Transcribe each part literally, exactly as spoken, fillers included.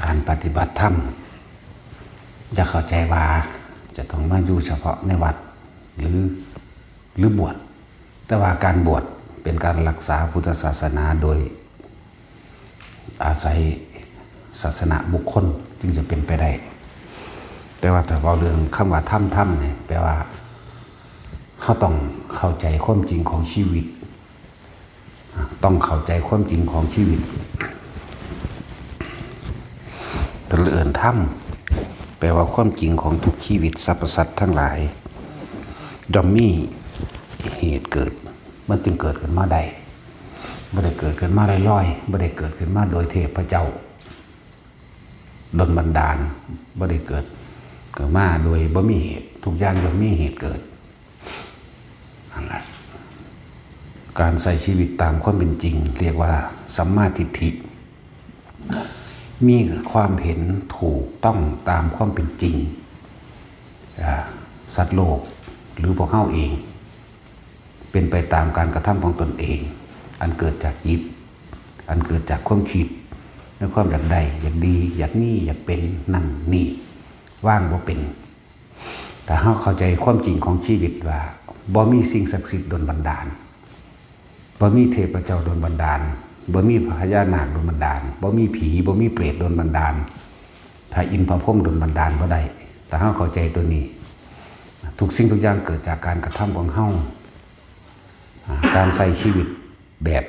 การปฏิบัติธรรม อย่าเข้าใจว่าจะต้องมาอยู่เฉพาะในวัด หรือ หรือบวช แต่ว่าการบวชเป็นการรักษาพุทธศาสนาโดยอาศัยศาสนบุคคลจึงจะเป็นไปได้ แต่ว่าถ้าเว้าเรื่องคำว่าธรรม ธรรมเนี่ยแปลว่า เราต้องเข้าใจความจริงของชีวิต ต้องเข้าใจความจริงของชีวิต เพิ่นเอิ้นธรรม แปลว่าความจริงของทุกชีวิตสรรพสัตว์ทั้งหลาย ย่อมมีเหตุเกิด มันจึงเกิดขึ้นมาได้ บ่ได้เกิดขึ้นมาลอยๆ บ่ได้เกิดขึ้นมาโดยเทพเจ้าดลบันดาล บ่ได้เกิด เกิดมาโดยบ่มีเหตุ ทุกอย่างย่อมมีเหตุเกิด นั่นแหละ การใช้ชีวิตตามความเป็นจริง เรียกว่าสัมมาทิฏฐิ มีความเห็นถูกต้องตามความเป็นจริง อ่า สัตว์โลก หรือพวกเราเอง เป็นไปตามการกระทำของตนเอง อันเกิดจากจิต อันเกิดจากความคิด ในความอยากได้ อยากดี อยากมี อยากเป็น นั่นนี่ วางบ่เป็น ถ้าเราเข้าใจความจริงของชีวิตว่า บ่มีสิ่งศักดิ์สิทธิ์ดลบันดาล บ่มีเทพเจ้าดลบันดาล บ่มีพญานาคดลบันดาล บ่มีผี บ่มีเปรตดลบันดาล พระอินทร์พระพรหมดลบันดาลบ่ได้ ถ้าเราเข้าใจตัวนี้ ทุกสิ่งทุกอย่างเกิดจากการกระทำของเรา อ่า การใช้ชีวิตแบบ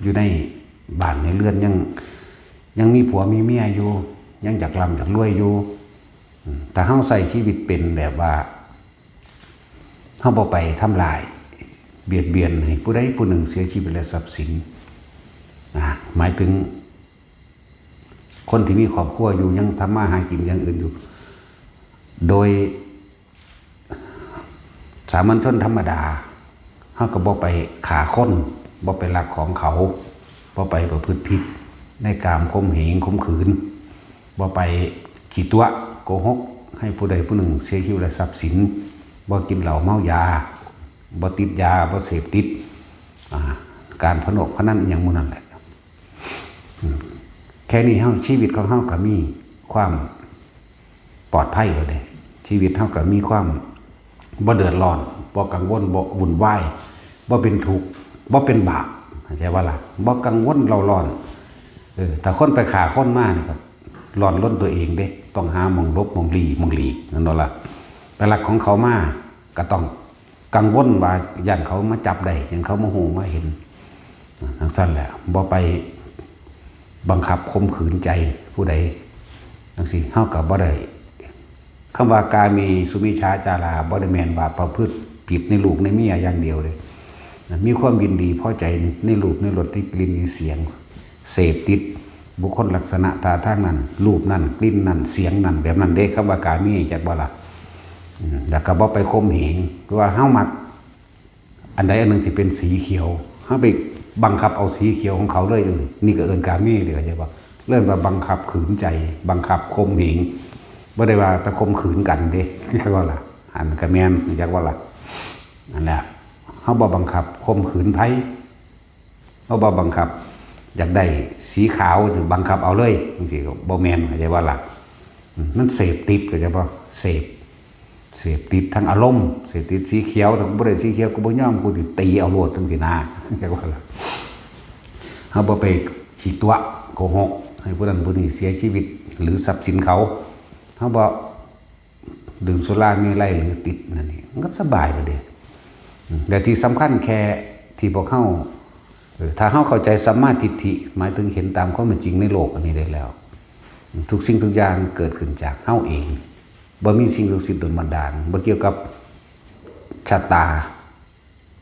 อยู่ในบ้านในเรือนยัง ยังมีผัวมีเมียอยู่ ยังอยากร่ำอยากรวยอยู่ อืม ถ้าเราใช้ชีวิตเป็นแบบว่า เราบ่ไปทำลาย เบียดเบียนให้ผู้ใดผู้หนึ่งเสียชีวิตและทรัพย์สิน อ่า หมายถึง คนที่มีครอบครัวอยู่ยังทำมาหากินอย่างอื่นอยู่ โดยสามัญชนธรรมดา เราก็บ่ไปฆ่าคน บ่ไปลักของเขา บ่ไปประพฤติผิดในกามข่มเหงข่มขืน บ่ไปขี้ตั๋วโกหกให้ผู้ใดผู้หนึ่งเสียชีวิตและทรัพย์สิน บ่กินเหล้าเมายา บ่ติดยา บ่เสพติด อ่า การพนกพนันอิหยังหมู่นั้นแหละ อืม แค่นี้เรา ชีวิตของเราก็มีความปลอดภัยแล้วเด้ ชีวิตเราก็มีความบ่เดือดร้อน บ่กังวล บ่วุ่นวาย บ่เป็นทุกข์ บ่เป็นบาป เข้าใจบ่ล่ะ บ่กังวลเร่าร้อน เออ ถ้าคนไปฆ่าคนมานี่ก็ร้อนรนตัวเองเด้ ต้องหาหม่องหลบหม่องลี้หม่องหลีก นั่นบ่ล่ะ ไปลักของเขามาก็ต้อง กังวลว่าย้านเขามาจับได้ ย้านเขามาฮู้มาเห็น จั่งซั้นแหละ บ่ไปบังคับข่มขืนใจผู้ใด จั่งซี้ เราก็บ่ได้ คำว่ากาเมสุมิจฉาจารา บ่ได้แม่นว่าประพฤติผิดในลูกในเมียอย่างเดียวเด้ มีความยินดีพอใจในรูปในรสในกลิ่นในเสียง เสพติดบุคคลลักษณะท่าทางนั้น รูปนั้น กลิ่นนั้น เสียงนั้น แบบนั้นเด้ คำว่ากาเม จักบ่ล่ะ อืม แล้วก็บ่ไปข่มเหง คือว่าเรามักอันใดอันหนึ่งที่เป็นสีเขียว เราไปบังคับเอาสีเขียวของเขาเลย นี่ก็เอิ้นกาเมเด้ เข้าใจบ่ เอิ้นว่าบังคับขืนใจ บังคับข่มเหง บ่ได้ว่าแต่ข่มขืนกันเด้ จักบ่ล่ะ อันก็แม่น จักบ่ล่ะ นั่นแหละ เราบ่บังคับข่มขืนไผ เราบ่บังคับ อยากได้สีขาว ถือบังคับเอาเลย จั่งซี้ก็บ่แม่น เข้าใจบ่ล่ะ อืม มันเสพติด เข้าใจบ่ เสพ เสพติดทางอารมณ์ เสพติดสีเขียว ถ้ากูบ่ได้สีเขียว กูบ่ยอม กูสิตีเอาโลด จั่งซี้นะ เข้าใจบ่ล่ะ เราบ่ไปขี้ตั๋วโกหก ให้ผู้นั้นผู้นี้เสียชีวิต หรือทรัพย์สินเขา เราบ่ ดื่มสุราเมรัยหรือติดนั่นนี่ มันก็สบายไปเด้ อืม แต่ที่สำคัญแค่ที่พวกเรา เออ ถ้าเราเข้าใจสัมมาทิฏฐิ หมายถึงเห็นตามความเป็นจริงในโลกอันนี้ได้แล้ว ทุกสิ่งทุกอย่างเกิดขึ้นจากเราเอง บ่มีสิ่งศักดิ์สิทธิ์ดลบันดาล บ่เกี่ยวกับชะตา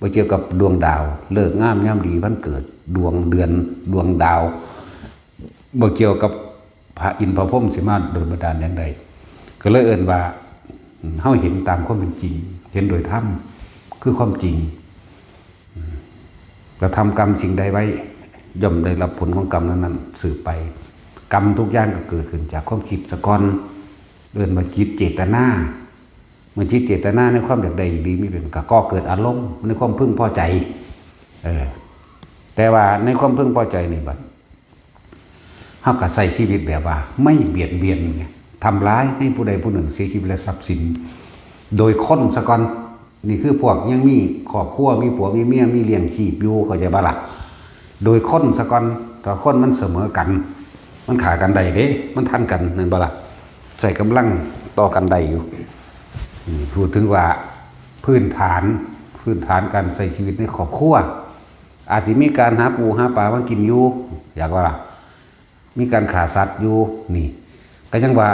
บ่เกี่ยวกับดวงดาว ฤกษ์งามยามดีวันเกิด ดวงเดือน ดวงดาว บ่เกี่ยวกับพระอินทร์พระพรหมสิมาดลบันดาลอย่างใด ก็เลยเอิ้นว่า อืม เฮาเห็นตามความเป็นจริง เห็นโดยธรรม คือความจริง อืม กระทำกรรมสิ่งใดไว้ ย่อมได้รับผลของกรรมนั้นๆ สืบไป กรรมทุกอย่างก็เกิดขึ้นจากความคิดซะก่อน เอิ้นว่าจิตเจตนา เมื่อจิตเจตนาในความอยากได้ดีมีเป็น ก็ก่อเกิดอารมณ์ในความพึงพอใจ เออ แต่ว่าในความพึงพอใจนี่บัด เฮาก็ใช้ชีวิตแบบว่าไม่เบียดเบียนไง ทำร้ายให้ผู้ใดผู้หนึ่งเสียชีวิตและทรัพย์สิน โดยคนซะก่อน นี่คือพวกยังมีครอบครัว มีผัวมีเมีย มีเลี้ยงชีพอยู่ เข้าใจบ่ล่ะ โดยคนซะก่อน ถ้าคนมันเสมอกัน มันฆ่ากันได้เด้ มันทันกัน แม่นบ่ล่ะ ใช้กำลังต่อกันได้อยู่ อืม พูดถึงว่าพื้นฐาน พื้นฐานการใช้ชีวิตในครอบครัว อาจสิมีการหาปูหาปลามากินอยู่ อยากว่าล่ะ มีการฆ่าสัตว์อยู่ นี่ ก็ยังว่า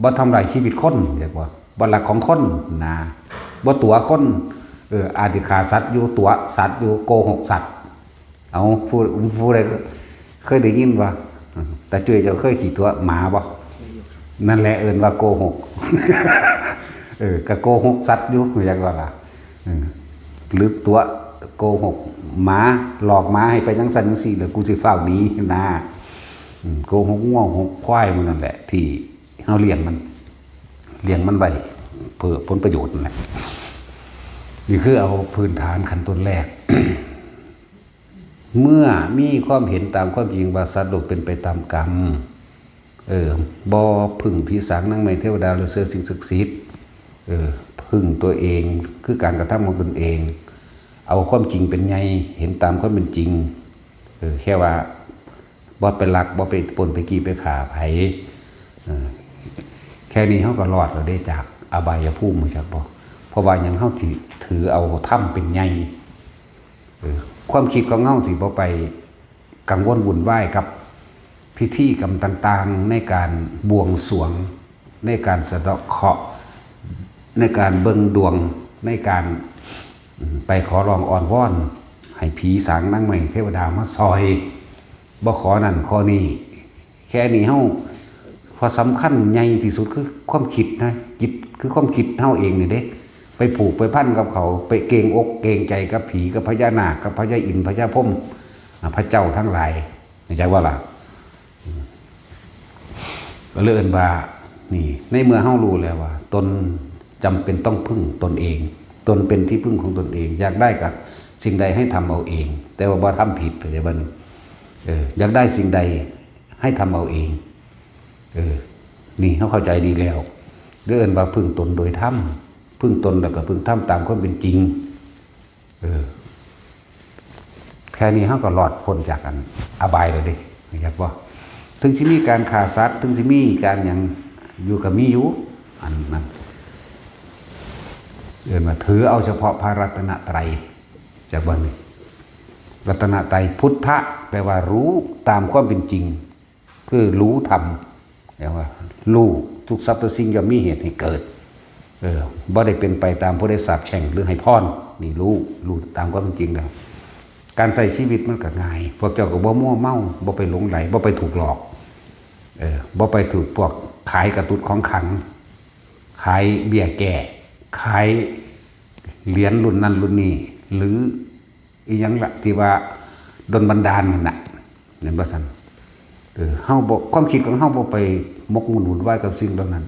บ่ทำลายชีวิตคน อยากว่า บ่ลักของคนนะ บ่ตั๋วคน เออ อาจสิฆ่าสัตว์อยู่ ตั๋วสัตว์อยู่ โกหกสัตว์ เอา ผู้ ผู้ใดเคยได้ยินบ่ ตาจุ้ยเจ้าเคยขี้ตั๋วหมาบ่ นั่นแหละเอิ้นว่าโกหก เออ ก็โกหกสัตว์อยู่ อยากว่าล่ะ เออ หรือตั๋วโกหกหมา หลอกหมาให้ไปจั่งซั้นจั่งซี้ แล้วกูสิฟ้าวหนีนะ อืม โกหกงัวหกควายหมู่นั่นแหละ ที่เฮาเลี้ยงมัน เลี้ยงมันไว้เพื่อผลประโยชน์นั่นแหละ นี่คือเอาพื้นฐานขั้นต้นแรก เมื่อมีความเห็นตามความจริงว่าสัตว์โลกเป็นไปตามกรรม เออ บ่พึ่งผีสางนางไม้เทวดาหรือเชื่อสิ่งศักดิ์สิทธิ์ เออ พึ่งตัวเอง คือการกระทำของตนเอง เอาความจริงเป็นใหญ่ เห็นตามความเป็นจริง เออ แค่ว่าบ่ไปลัก บ่ไปปล้น ไปจี้ ไปฆ่าไผ เออ แค่นี้เฮาก็รอดแล้วเด้จากอบายภูมิ รู้จักบ่ เพราะว่าหยัง เฮาสิถือเอาธรรมเป็นใหญ่ เออ ความคิดของเฮาสิบ่ไปกังวลวุ่นวายกับพิธีกรรมต่างๆ ในการบวงสรวง ในการสะเดาะเคราะห์ ในการเบิ่งดวง ในการ อืม ไปขอร้องอ้อนวอน ให้ผีสางนางไม้เทวดามาซอย บ่ขอนั่นขอนี่ แค่นี้เฮา ข้อสำคัญใหญ่ที่สุดคือความคิดนะ จิตคือความคิดเฮาเองนี่เด้ ไปผูกไปพันกับเขา ไปเกรงอกเกรงใจกับผีกับพญานาคกับพญาอินทร์พญาพรหม อ่า พระเจ้าทั้งหลาย เข้าใจบ่ล่ะ อืม ก็เลยเอิ้นว่า นี่ ในเมื่อเฮารู้แล้วว่า ตนจำเป็นต้องพึ่งตนเอง ตนเป็นที่พึ่งของตนเอง อยากได้กับสิ่งใดให้ทำเอาเอง แต่ว่าบ่ทำผิด เข้าใจบ่นี่ เออ อยากได้สิ่งใดให้ทำเอาเอง เออ นี่เฮาเข้าใจดีแล้ว เรียกเอิ้นว่าพึ่งตนโดยธรรม พึ่งตนแล้วก็พึ่งธรรมตามความเป็นจริง เออ แค่นี้เฮาก็รอดพ้นจากอันอบายแล้วเด้ เข้าใจบ่ ถึงสิมีการฆ่าสัตว์ ถึงสิมีการหยังอยู่ก็มีอยู่ อันนั้น เอิ้นว่าถือเอาเฉพาะพระรัตนตรัย จากบ่นี่ รัตนตรัย พุทธะ แปลว่ารู้ตามความเป็นจริง คือรู้ธรรม เรียกว่ารู้ ทุกสรรพสิ่งย่อมมีเหตุให้เกิด เออ บ่ได้เป็นไปตามผู้ใดสาปแช่งหรือให้พร นี่รู้ รู้ตามความเป็นจริงแล้ว การใช้ชีวิตมันก็ง่าย พวกเจ้าก็บ่มัวเมา บ่ไปหลงใหล บ่ไปถูกหลอก เออ บ่ไปถูกพวกขายกระตุ้ดของขลัง ขายเบี้ยแก้ ขายเหรียญรุ่นนั้นรุ่นนี้ หรืออีหยังละที่ว่าดลบันดาลนั่นน่ะ เห็นบ่ซั่น เออ เฮาบ่ ความคิดของเฮาบ่ไปหมกมุ่นวุ่นวายกับสิ่งเหล่านั้น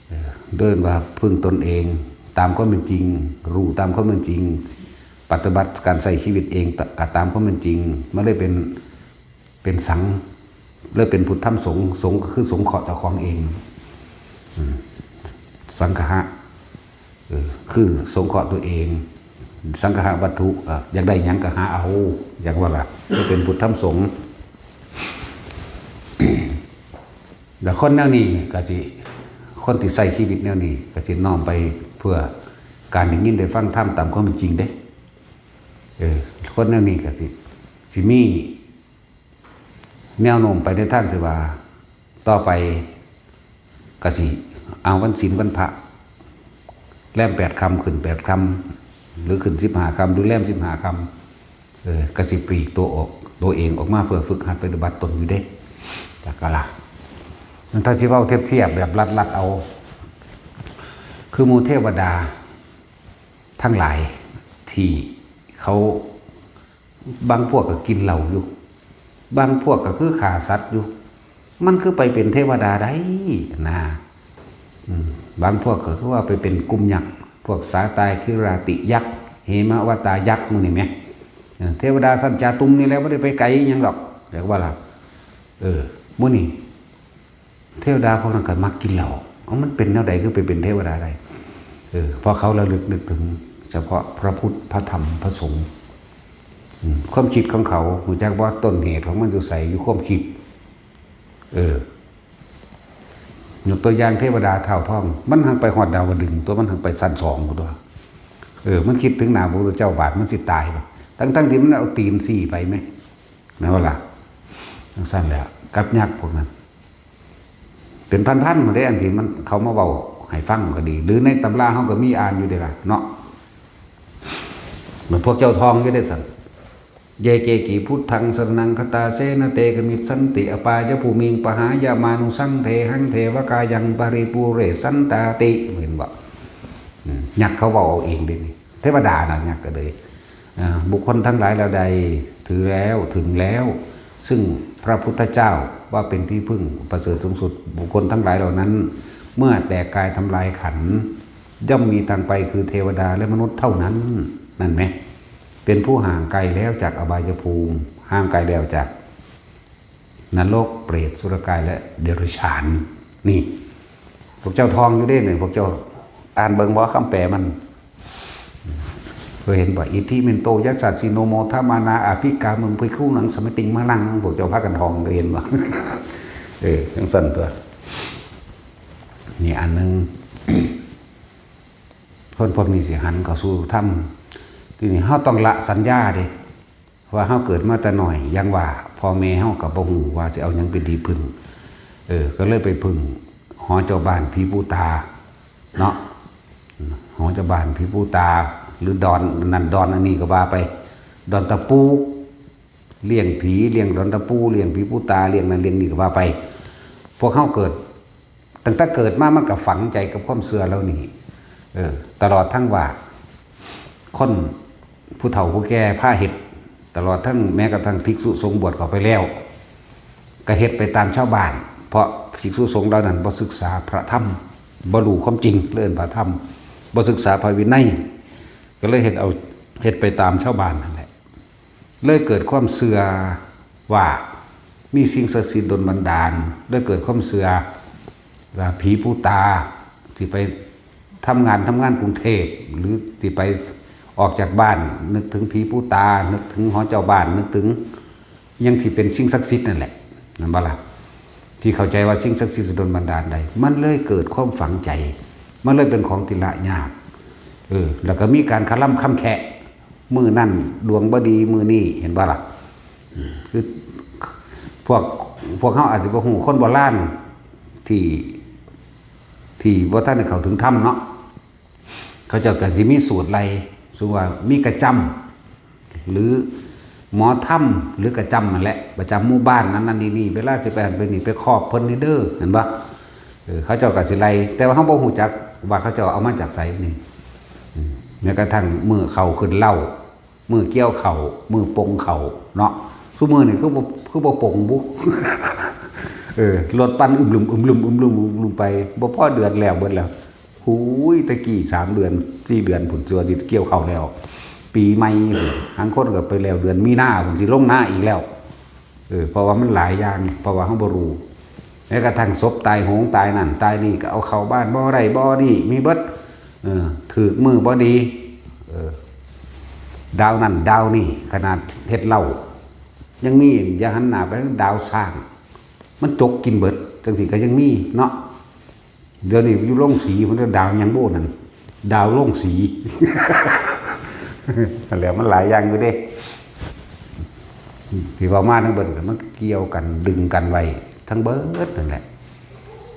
เออ เอิ้นว่าพึ่งตนเอง ตามความเป็นจริง รู้ตามความเป็นจริง ปฏิบัติการใช้ชีวิตเองตะ ตามความเป็นจริง มันเลยเป็น เป็นสัง เลยเป็นพุทธธรรมสงฆ์ สงฆ์ก็คือสงเคราะห์เจ้าของเอง อืม สังคหะ เออ คือสงเคราะห์ตัวเอง สังคหะวัตถุ อ่ะ อยากได้หยังก็หาเอา อย่างว่าล่ะ ก็เป็นพุทธธรรมสงฆ์ แล้วคนแนวนี้ก็สิ คนที่ใช้ชีวิตแนวนี้ก็สิน้อมไปเพื่อการได้ยินได้ฟังธรรมตามความเป็นจริงเด้ เออ คนแนวนี้ก็สิ สิมีแนวโน้มไปในทางที่ว่า ต่อไปก็สิเอาวันศีลวันพระ แรมแปดค่ำ ขึ้นแปดค่ำ หรือขึ้นสิบห้าค่ำ หรือแรมสิบห้าค่ำ เออ ก็สิปลีกตัวออก ตัวเองออกมาเพื่อฝึกหัดปฏิบัติตนอยู่เด้ จักกะล่ะ ถ้าสิเว้าเทียบๆ แบบลัดๆ เอา คือหมู่เทวดาทั้งหลายที่เขา บางพวกก็กินเหล้าอยู่ บางพวกก็คือฆ่าสัตว์อยู่ มันคือไปเป็นเทวดาได้นะ อืม บางพวกก็คือว่าไปเป็นกลุ่มยักษ์ พวกสาตายคิราติยักษ์ เหมวตายักษ์หมู่นี่แหม เออ เทวดาชั้นจาตุมนี่แหละ บ่ได้ไปไกลอิหยังดอก เรียกว่าล่ะ เออ มื้อนี้ เทวดาพวกนั้นก็มักกินเหล้า เอ้า มันเป็นแนวใดคือไปเป็นเทวดาได้ เออ เพราะเขาระลึกนึกถึงเฉพาะพระพุทธ พระธรรม พระสงฆ์ อืม ความคิดของเขา รู้จักบ่ ต้นเหตุของมันอยู่ไส อยู่ความคิด เออ ยกตัวอย่างเทวดาเท้าทอง มันหั้งไปฮอดดาวดึงส์ ตัวมันหั้งไปชั้นสองพุ้นตัว เออ มันคิดถึงหน้าพระพุทธเจ้าบาดมันสิตายบ่ ทั้งๆที่มันเอาตีนซี้ไปแหม แม่นบ่ล่ะ จั่งซั้นแหละ กับยักษ์พวกนั้น เป็นพันๆพุ้นเด้ อันที่มันเขามาเว้าให้ฟังก็ดี หรือในตำราเฮาก็มีอ่านอยู่เด้ล่ะเนาะ เหมือนพวกเจ้าทองอยู่เด้ซั่น เย เก กิ พุทธัง สรณัง คตาเสนะ เต ขมิชชันติ อปายภูมิง ปหายมานุสสัง เทหัง เทวกายัง ปริปูเรชันตาติ เห็นบ่ อืม ยักษ์เขาเว้าเอาเองเด้นี่ เทวดาน่ะ ยักษ์ก็เลย อ่า บุคคลทั้งหลายเหล่าใดถือแล้ว ถึงแล้ว ซึ่งพระพุทธเจ้าว่าเป็นที่พึ่งประเสริฐสูงสุด บุคคลทั้งหลายเหล่านั้น เมื่อแตกกายทำลายขันธ์ ย่อมมีทางไปคือเทวดาและมนุษย์เท่านั้น นั่นแหม เป็นผู้ห่างไกลแล้วจากอบายภูมิ ห่างไกลแล้วจากนรก เปรต สุรกาย และเดรัจฉาน นี่ พวกเจ้าทองอยู่เด้เนี่ย พวกเจ้าอ่านเบิ่งบ่ คำแปลมัน เคยเห็นบ่ อิทธิเมนโต ยัสสะสิโน โมทะมานา อภิกามุง ภิกขุนัง สมมติง มะลัง พวกเจ้าพากันทอง เคยเห็นบ่ เออ จั่งซั้นตัว นี่อันหนึ่ง คนพวกนี้สิหันเข้าสู่ธรรม ทีนี้เฮาต้องละสัญญาเด้ ว่าเฮาเกิดมาแต่น้อย อย่างว่า พ่อแม่เฮาก็บ่ฮู้ว่าสิเอาหยังเป็นที่พึ่ง เออ ก็เลยไปพึ่งหอเจ้าบ้านผีปู่ตา เนาะ หอเจ้าบ้านผีปู่ตา หรือดอนนั่นดอนอันนี้ก็ว่าไป ดอนตะปู เลี้ยงผี เลี้ยงดอนตะปู เลี้ยงผีปู่ตา เลี้ยงนั่นเลี้ยงนี่ก็ว่าไป พวกเฮาเกิด ตั้งแต่เกิดมามันก็ฝังใจกับความเชื่อเหล่านี้ เออ ตลอดทั้งว่า คนผู้เฒ่าผู้แก่พาเฮ็ด ตลอดทั้งแม้กระทั่งภิกษุสงฆ์บวชเข้าไปแล้ว ก็เฮ็ดไปตามชาวบ้าน เพราะภิกษุสงฆ์เหล่านั้นบ่ศึกษาพระธรรม บ่รู้ความจริง เรื่องพระธรรม บ่ศึกษาพระวินัย ก็เลยเฮ็ดเอา เฮ็ดไปตามชาวบ้านนั่นแหละ เลยเกิดความเชื่อว่ามีสิ่งศักดิ์สิทธิ์ดลบันดาล เลยเกิดความเชื่อว่าผีปู่ตา สิไปทำงาน ทำงานกรุงเทพฯ หรือสิไปออกจากบ้าน นึกถึงผีปู่ตา นึกถึงหอเจ้าบ้าน นึกถึงหยังที่เป็นสิ่งศักดิ์สิทธิ์นั่นแหละ นั่นบ่ล่ะ ที่เข้าใจว่าสิ่งศักดิ์สิทธิ์สิดลบันดาลได้ มันเลยเกิดความฝังใจ มันเลยเป็นของที่ละยาก เออ แล้วก็มีการคะล่ำคำแคะ มื้อนั่นดวงบ่ดี มื้อนี้ เห็นบ่ล่ะ อืม คือ พวก พวกเฮาอาจสิบ่ฮู้ คนโบราณที่ ที่บ่ทันได้เข้าถึงธรรมเนาะ เขาเจ้าก็สิมีสูตรไล่ สมมุติว่ามีกระจำ หรือหมอธรรม หรือกระจำนั่นแหละ ประจำหมู่บ้านนั้นนั่นนี่นี่ เวลาสิไปหั้นไปนี่ ไปครอบเพิ่นนี่เด้อ เห็นบ่ เออ เขาเจ้าก็สิไล่ แต่ว่าเฮาบ่ฮู้จักว่าเขาเจ้าเอามาจากไสนี่ อืม แม้กระทั่งมื้อเข้าขึ้นเล้า มื้อเกี่ยวเข้า มื้อปงเข้าเนาะ ซุมื้อนี่คือบ่ คือบ่ปงบุ เออ รถปั่นอึมลึม อึมลึม อึมลึม อึมลึมไป บ่พอเดือนแล้วเบิดแล้ว หูย แต่กี้สามเดือน สี่เดือนพุ้น สิว่าสิเกี่ยวเข้าแล้ว ปีใหม่พุ้น ลางคนก็ไปแล้วเดือนมีนาพุ้น สิลงนาอีกแล้ว เออ เพราะว่ามันหลายอย่าง เพราะว่าเฮาบ่รู้ แม้กระทั่งศพตายโหงตายนั่นตายนี่ ก็เอาเข้าบ้านบ่ได้บ่นี่ มีเบิด เออ ถืกมื้อบ่ดี เออ ดาวนั่นดาวนี่ ขนาดเฮ็ดเหล้า ยังมี อย่าหันหน้าไปทางดาวช้าง มันจกกินเบิด จั่งซี้ก็ยังมีเนาะ เดี๋ยวนี้อยู่โรงสี มันก็ดาวหยังบุนั่น ดาวโรงสี นั่นแหละ มันหลายอย่างอยู่เด้ ที่เว้ามาทั้งเบิดก็มันเกี่ยวกัน ดึงกันไว้ทั้งเบิดนั่นแหละ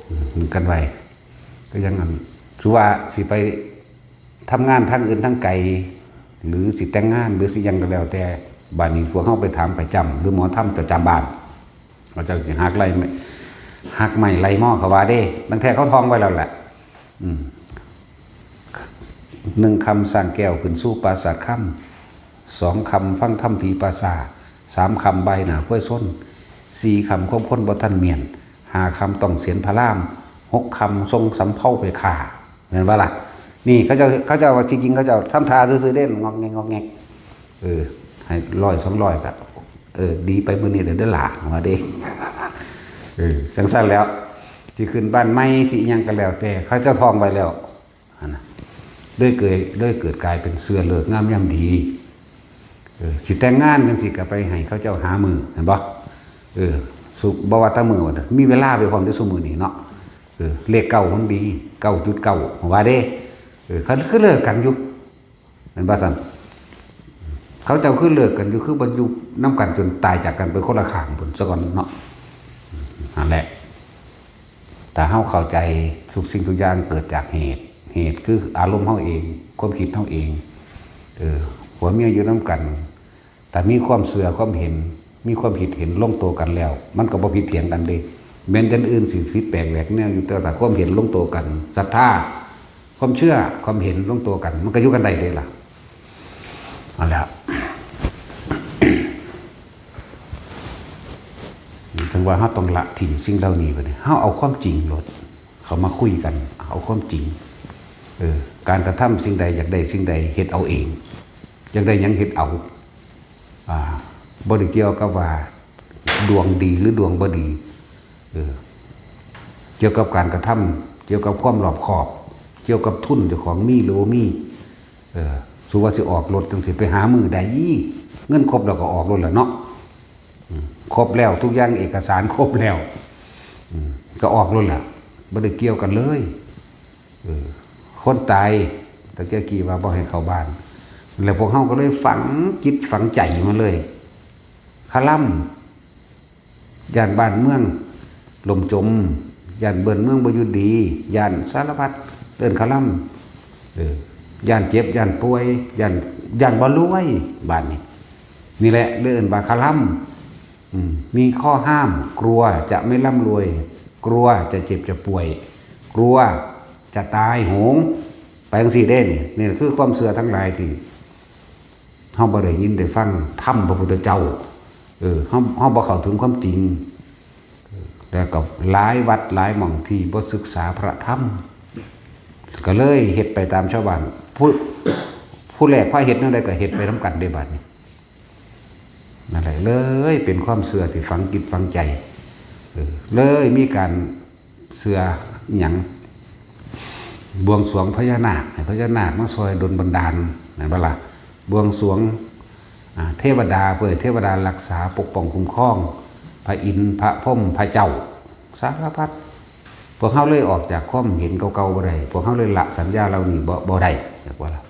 อืม ดึงกันไว้ ก็ยังอัน สุว่าสิไปทำงานทางอื่นทางไกล หรือสิแต่งงาน หรือสิหยังก็แล้วแต่ บัดนี้พวกเฮาไปถามประจำ หรือหมอธรรมประจำบ้าน เขาเจ้าสิหักไล่ หักไม้ไล่มอเขาว่าเด้ ตั้งแต่เขาทองไว้แล้วแหละ อืม หนึ่งคำสร้างแก้วขึ้นสู่ปราสาทคำ สองคำฟังธรรมผีป่าช้า สามคำบายหน้าควายชน สี่คำความคนบ่ทันเมียน ห้าคำต้องเสียนพระราม หกคำส่งสำเภาไปฆ่า แม่นบ่ล่ะ นี่เขาเจ้า เขาเจ้าว่าจริงๆ เขาเจ้าทำท่าซื่อๆ เด้ งอกแงกงอกแงก เออ ให้ร้อยสองร้อยก็ เออ ดีไปมื้อนี้เด้อหล่า ว่าเด้ เออ จั่งซั้นแล้ว สิขึ้นบ้านใหม่ สิหยังก็แล้วแต่ เขาเจ้าท่องไว้แล้ว หั่นน่ะ เลยเกิด เลยเกิดกลายเป็นเชื่อฤกษ์งามยามดี เออ สิแต่งงานจั่งซี้ก็ไปให้เขาเจ้าหามื้อ เห็นบ่ เออ สุ บ่ว่าแต่มื้อว่าเด้อ มีเวลาไปพร้อมเด้อซุมื้อนี้เนาะ เออ เลขเก้ามันดี เก้าจุดเก้า ว่าเด้ เออ เขาคือเลิกกันอยู่ แม่นบ่ซั่น เขาเจ้าคือเลิกกันอยู่ คือบ่อยู่นำกันจนตายจากกันไปคนละข้างพุ้นซะก่อนเนาะ นั่นแหละ ถ้าเฮาเข้าใจทุกสิ่งทุกอย่างเกิดจากเหตุ เหตุคืออารมณ์เฮาเอง ความคิดเฮาเอง เออ ผัวเมียอยู่นำกัน ถ้ามีความเชื่อความเห็น มีความคิดเห็นลงตัวกันแล้ว มันก็บ่ผิดเถียงกันเด้ แม้นจั่งอื่นสิผิดแปลกแหวกแนวอยู่ แต่ถ้าความเห็นลงตัวกัน ศรัทธา ความเชื่อ ความเห็นลงตัวกัน มันก็อยู่กันได้เด้ล่ะ เอาละ ถึงว่าเฮาต้องละถิ่มสิ่งเหล่านี้บัดนี้ เฮาเอาความจริงโลด เข้ามาคุยกัน เอาความจริง เออ การกระทำสิ่งใด อยากได้สิ่งใด เฮ็ดเอาเอง อยากได้หยังเฮ็ดเอา อ่า บ่ได้เกี่ยวกับว่าดวงดีหรือดวงบ่ดี เออ เกี่ยวกับการกระทำ เกี่ยวกับความรอบคอบ เกี่ยวกับทุนเจ้าของมีหรือบ่มี เออ สูว่าสิออกรถจั่งซี้ ไปหามื้อใด เงินครบแล้วก็ออกรถแหละเนาะ อืม ครบแล้ว ทุกอย่างเอกสารครบแล้ว อืม ก็ออกรถแหละ บ่ได้เกี่ยวกันเลย เออ คนตาย ตะกี้กี้ว่าบ่ให้เข้าบ้าน แล้วพวกเฮาก็เลยฝังจิตฝังใจมาเลย คาร่ำ ย้านบ้านเมืองล่มจม ย้านบ้านเมืองบ่อยู่ดี ย้านสารพัด เอิ้นคาร่ำ เออ ย้านเจ็บ ย้านป่วย ย้าน ย้านบ่รวย บาดนี้ นี่แหละ เลยเอิ้นว่าคาร่ำ อืม มีข้อห้าม กลัวจะไม่ร่ำรวย กลัวจะเจ็บจะป่วย กลัวจะตายโหง ไปจั่งซี้เด้นี่ นี่คือความเชื่อทั้งหลายที่ เฮาบ่ได้ยินได้ฟังธรรมพระพุทธเจ้า เออ เฮา เฮาบ่เข้าถึงความจริง แล้วก็หลายวัดหลายหม่องที่บ่ศึกษาพระธรรม ก็เลยเฮ็ดไปตามชาวบ้าน ผู้ ผู้แรกพาเฮ็ดแนวใดก็เฮ็ดไปนำกันเด้บัดนี้ นั่นแหละ เลยเป็นความเชื่อที่ฝังจิตฝังใจ เออ เลยมีการเชื่อหยัง บวงสรวงพญานาค ให้พญานาคมาช่วยดลบันดาล แม่นบ่ล่ะ บวงสรวง อ่า เทวดา เพื่อให้เทวดารักษาปกป้องคุ้มครอง พระอินทร์ พระพรหม พระเจ้า สารพัด พวกเฮาเลยออกจากความเห็นเก่าๆบ่ได้ พวกเฮาเลยละสัญญาเหล่านี้บ่ บ่ได้ จักว่าล่ะ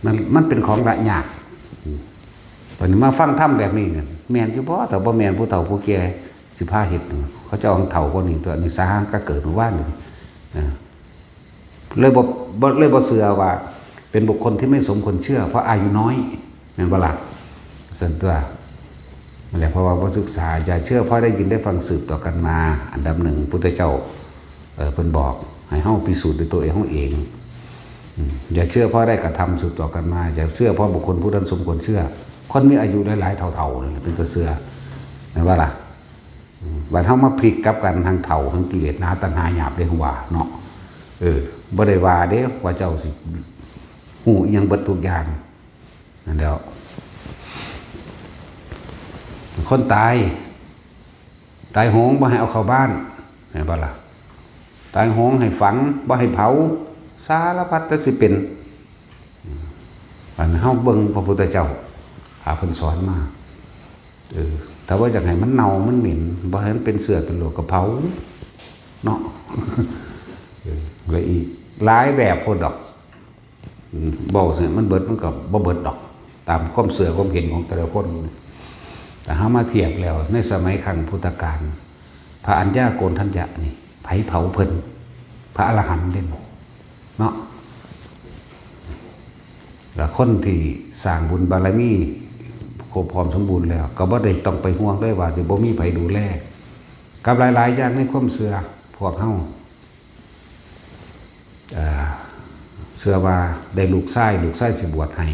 มัน มันเป็นของละยาก อืม บัดนี้มาฟังธรรมแบบนี้เนี่ย แม่นอยู่บ่ ถ้าบ่แม่นผู้เฒ่าผู้แก่สิพาเฮ็ด เขาเจ้าของเฒ่าคนนี้ตัวนี้สาหัสก็เกิดเมื่อวานนี้ อ่า เลยบ่ บ่ เลยบ่เชื่อว่าเป็นบุคคลที่ไม่สมควรเชื่อ เพราะอายุน้อย แม่นบ่ล่ะ ซั่นตัว นั่นแหละ เพราะว่าบ่ศึกษา อย่าเชื่อเพราะได้ยินได้ฟังสืบต่อกันมา อันดับหนึ่ง พุทธเจ้า เอ่อ เพิ่นบอก ให้เฮาพิสูจน์ด้วยตัวเอง เฮาเอง อืม อย่าเชื่อเพราะได้กระทำสืบต่อกันมา อย่าเชื่อเพราะบุคคลผู้นั้นสมควรเชื่อ คนมีอายุหลายๆเฒ่าๆนั่นแหละเป็นตาเชื่อ แม่นบ่ล่ะ อืม บัดเฮามาพลิกกลับกันทางเฒ่า ทางกิเลสหนาตัณหาหยาบเด้ ว่าเนาะ เออ บ่ได้ว่าเด้ว่าเจ้าสิฮู้อิหยังเบิดทุกอย่าง นั่นแหล้ว คนตาย ตายโหงบ่ให้เอาเข้าบ้าน แม่นบ่ล่ะ ตายโหงให้ฝัง บ่ให้เผา สารพัดแต่สิเป็น อืม อันเฮาเบิ่งพระพุทธเจ้า หาเพิ่นสอนมา เออ ถ้าว่าอยากให้มันเน่ามันเหม็น บ่ให้มันเป็นเชื้อเป็นโรคก็เผา เนาะ เออ แล้วอีกหลายแบบโพดดอก อืม เว้าซั่นมันเบิดมันก็บ่เบิดดอก ตามความเชื่อความเห็นของแต่ละคน แต่เฮามาเทียบแล้ว ในสมัยครั้งพุทธกาล พระอัญญาโกณฑัญญะนี่ ไผเผาเพิ่น พระอรหันต์เด้ เนาะ แล้วคนที่สร้างบุญบารมีครบพร้อมสมบูรณ์แล้ว ก็บ่ได้ต้องไปห่วงเลยว่าสิบ่มีไผดูแล กับหลายๆอย่างในความเชื่อพวกเฮา เอ่อ เชื่อว่าได้ลูกชาย ลูกชายสิบวชให้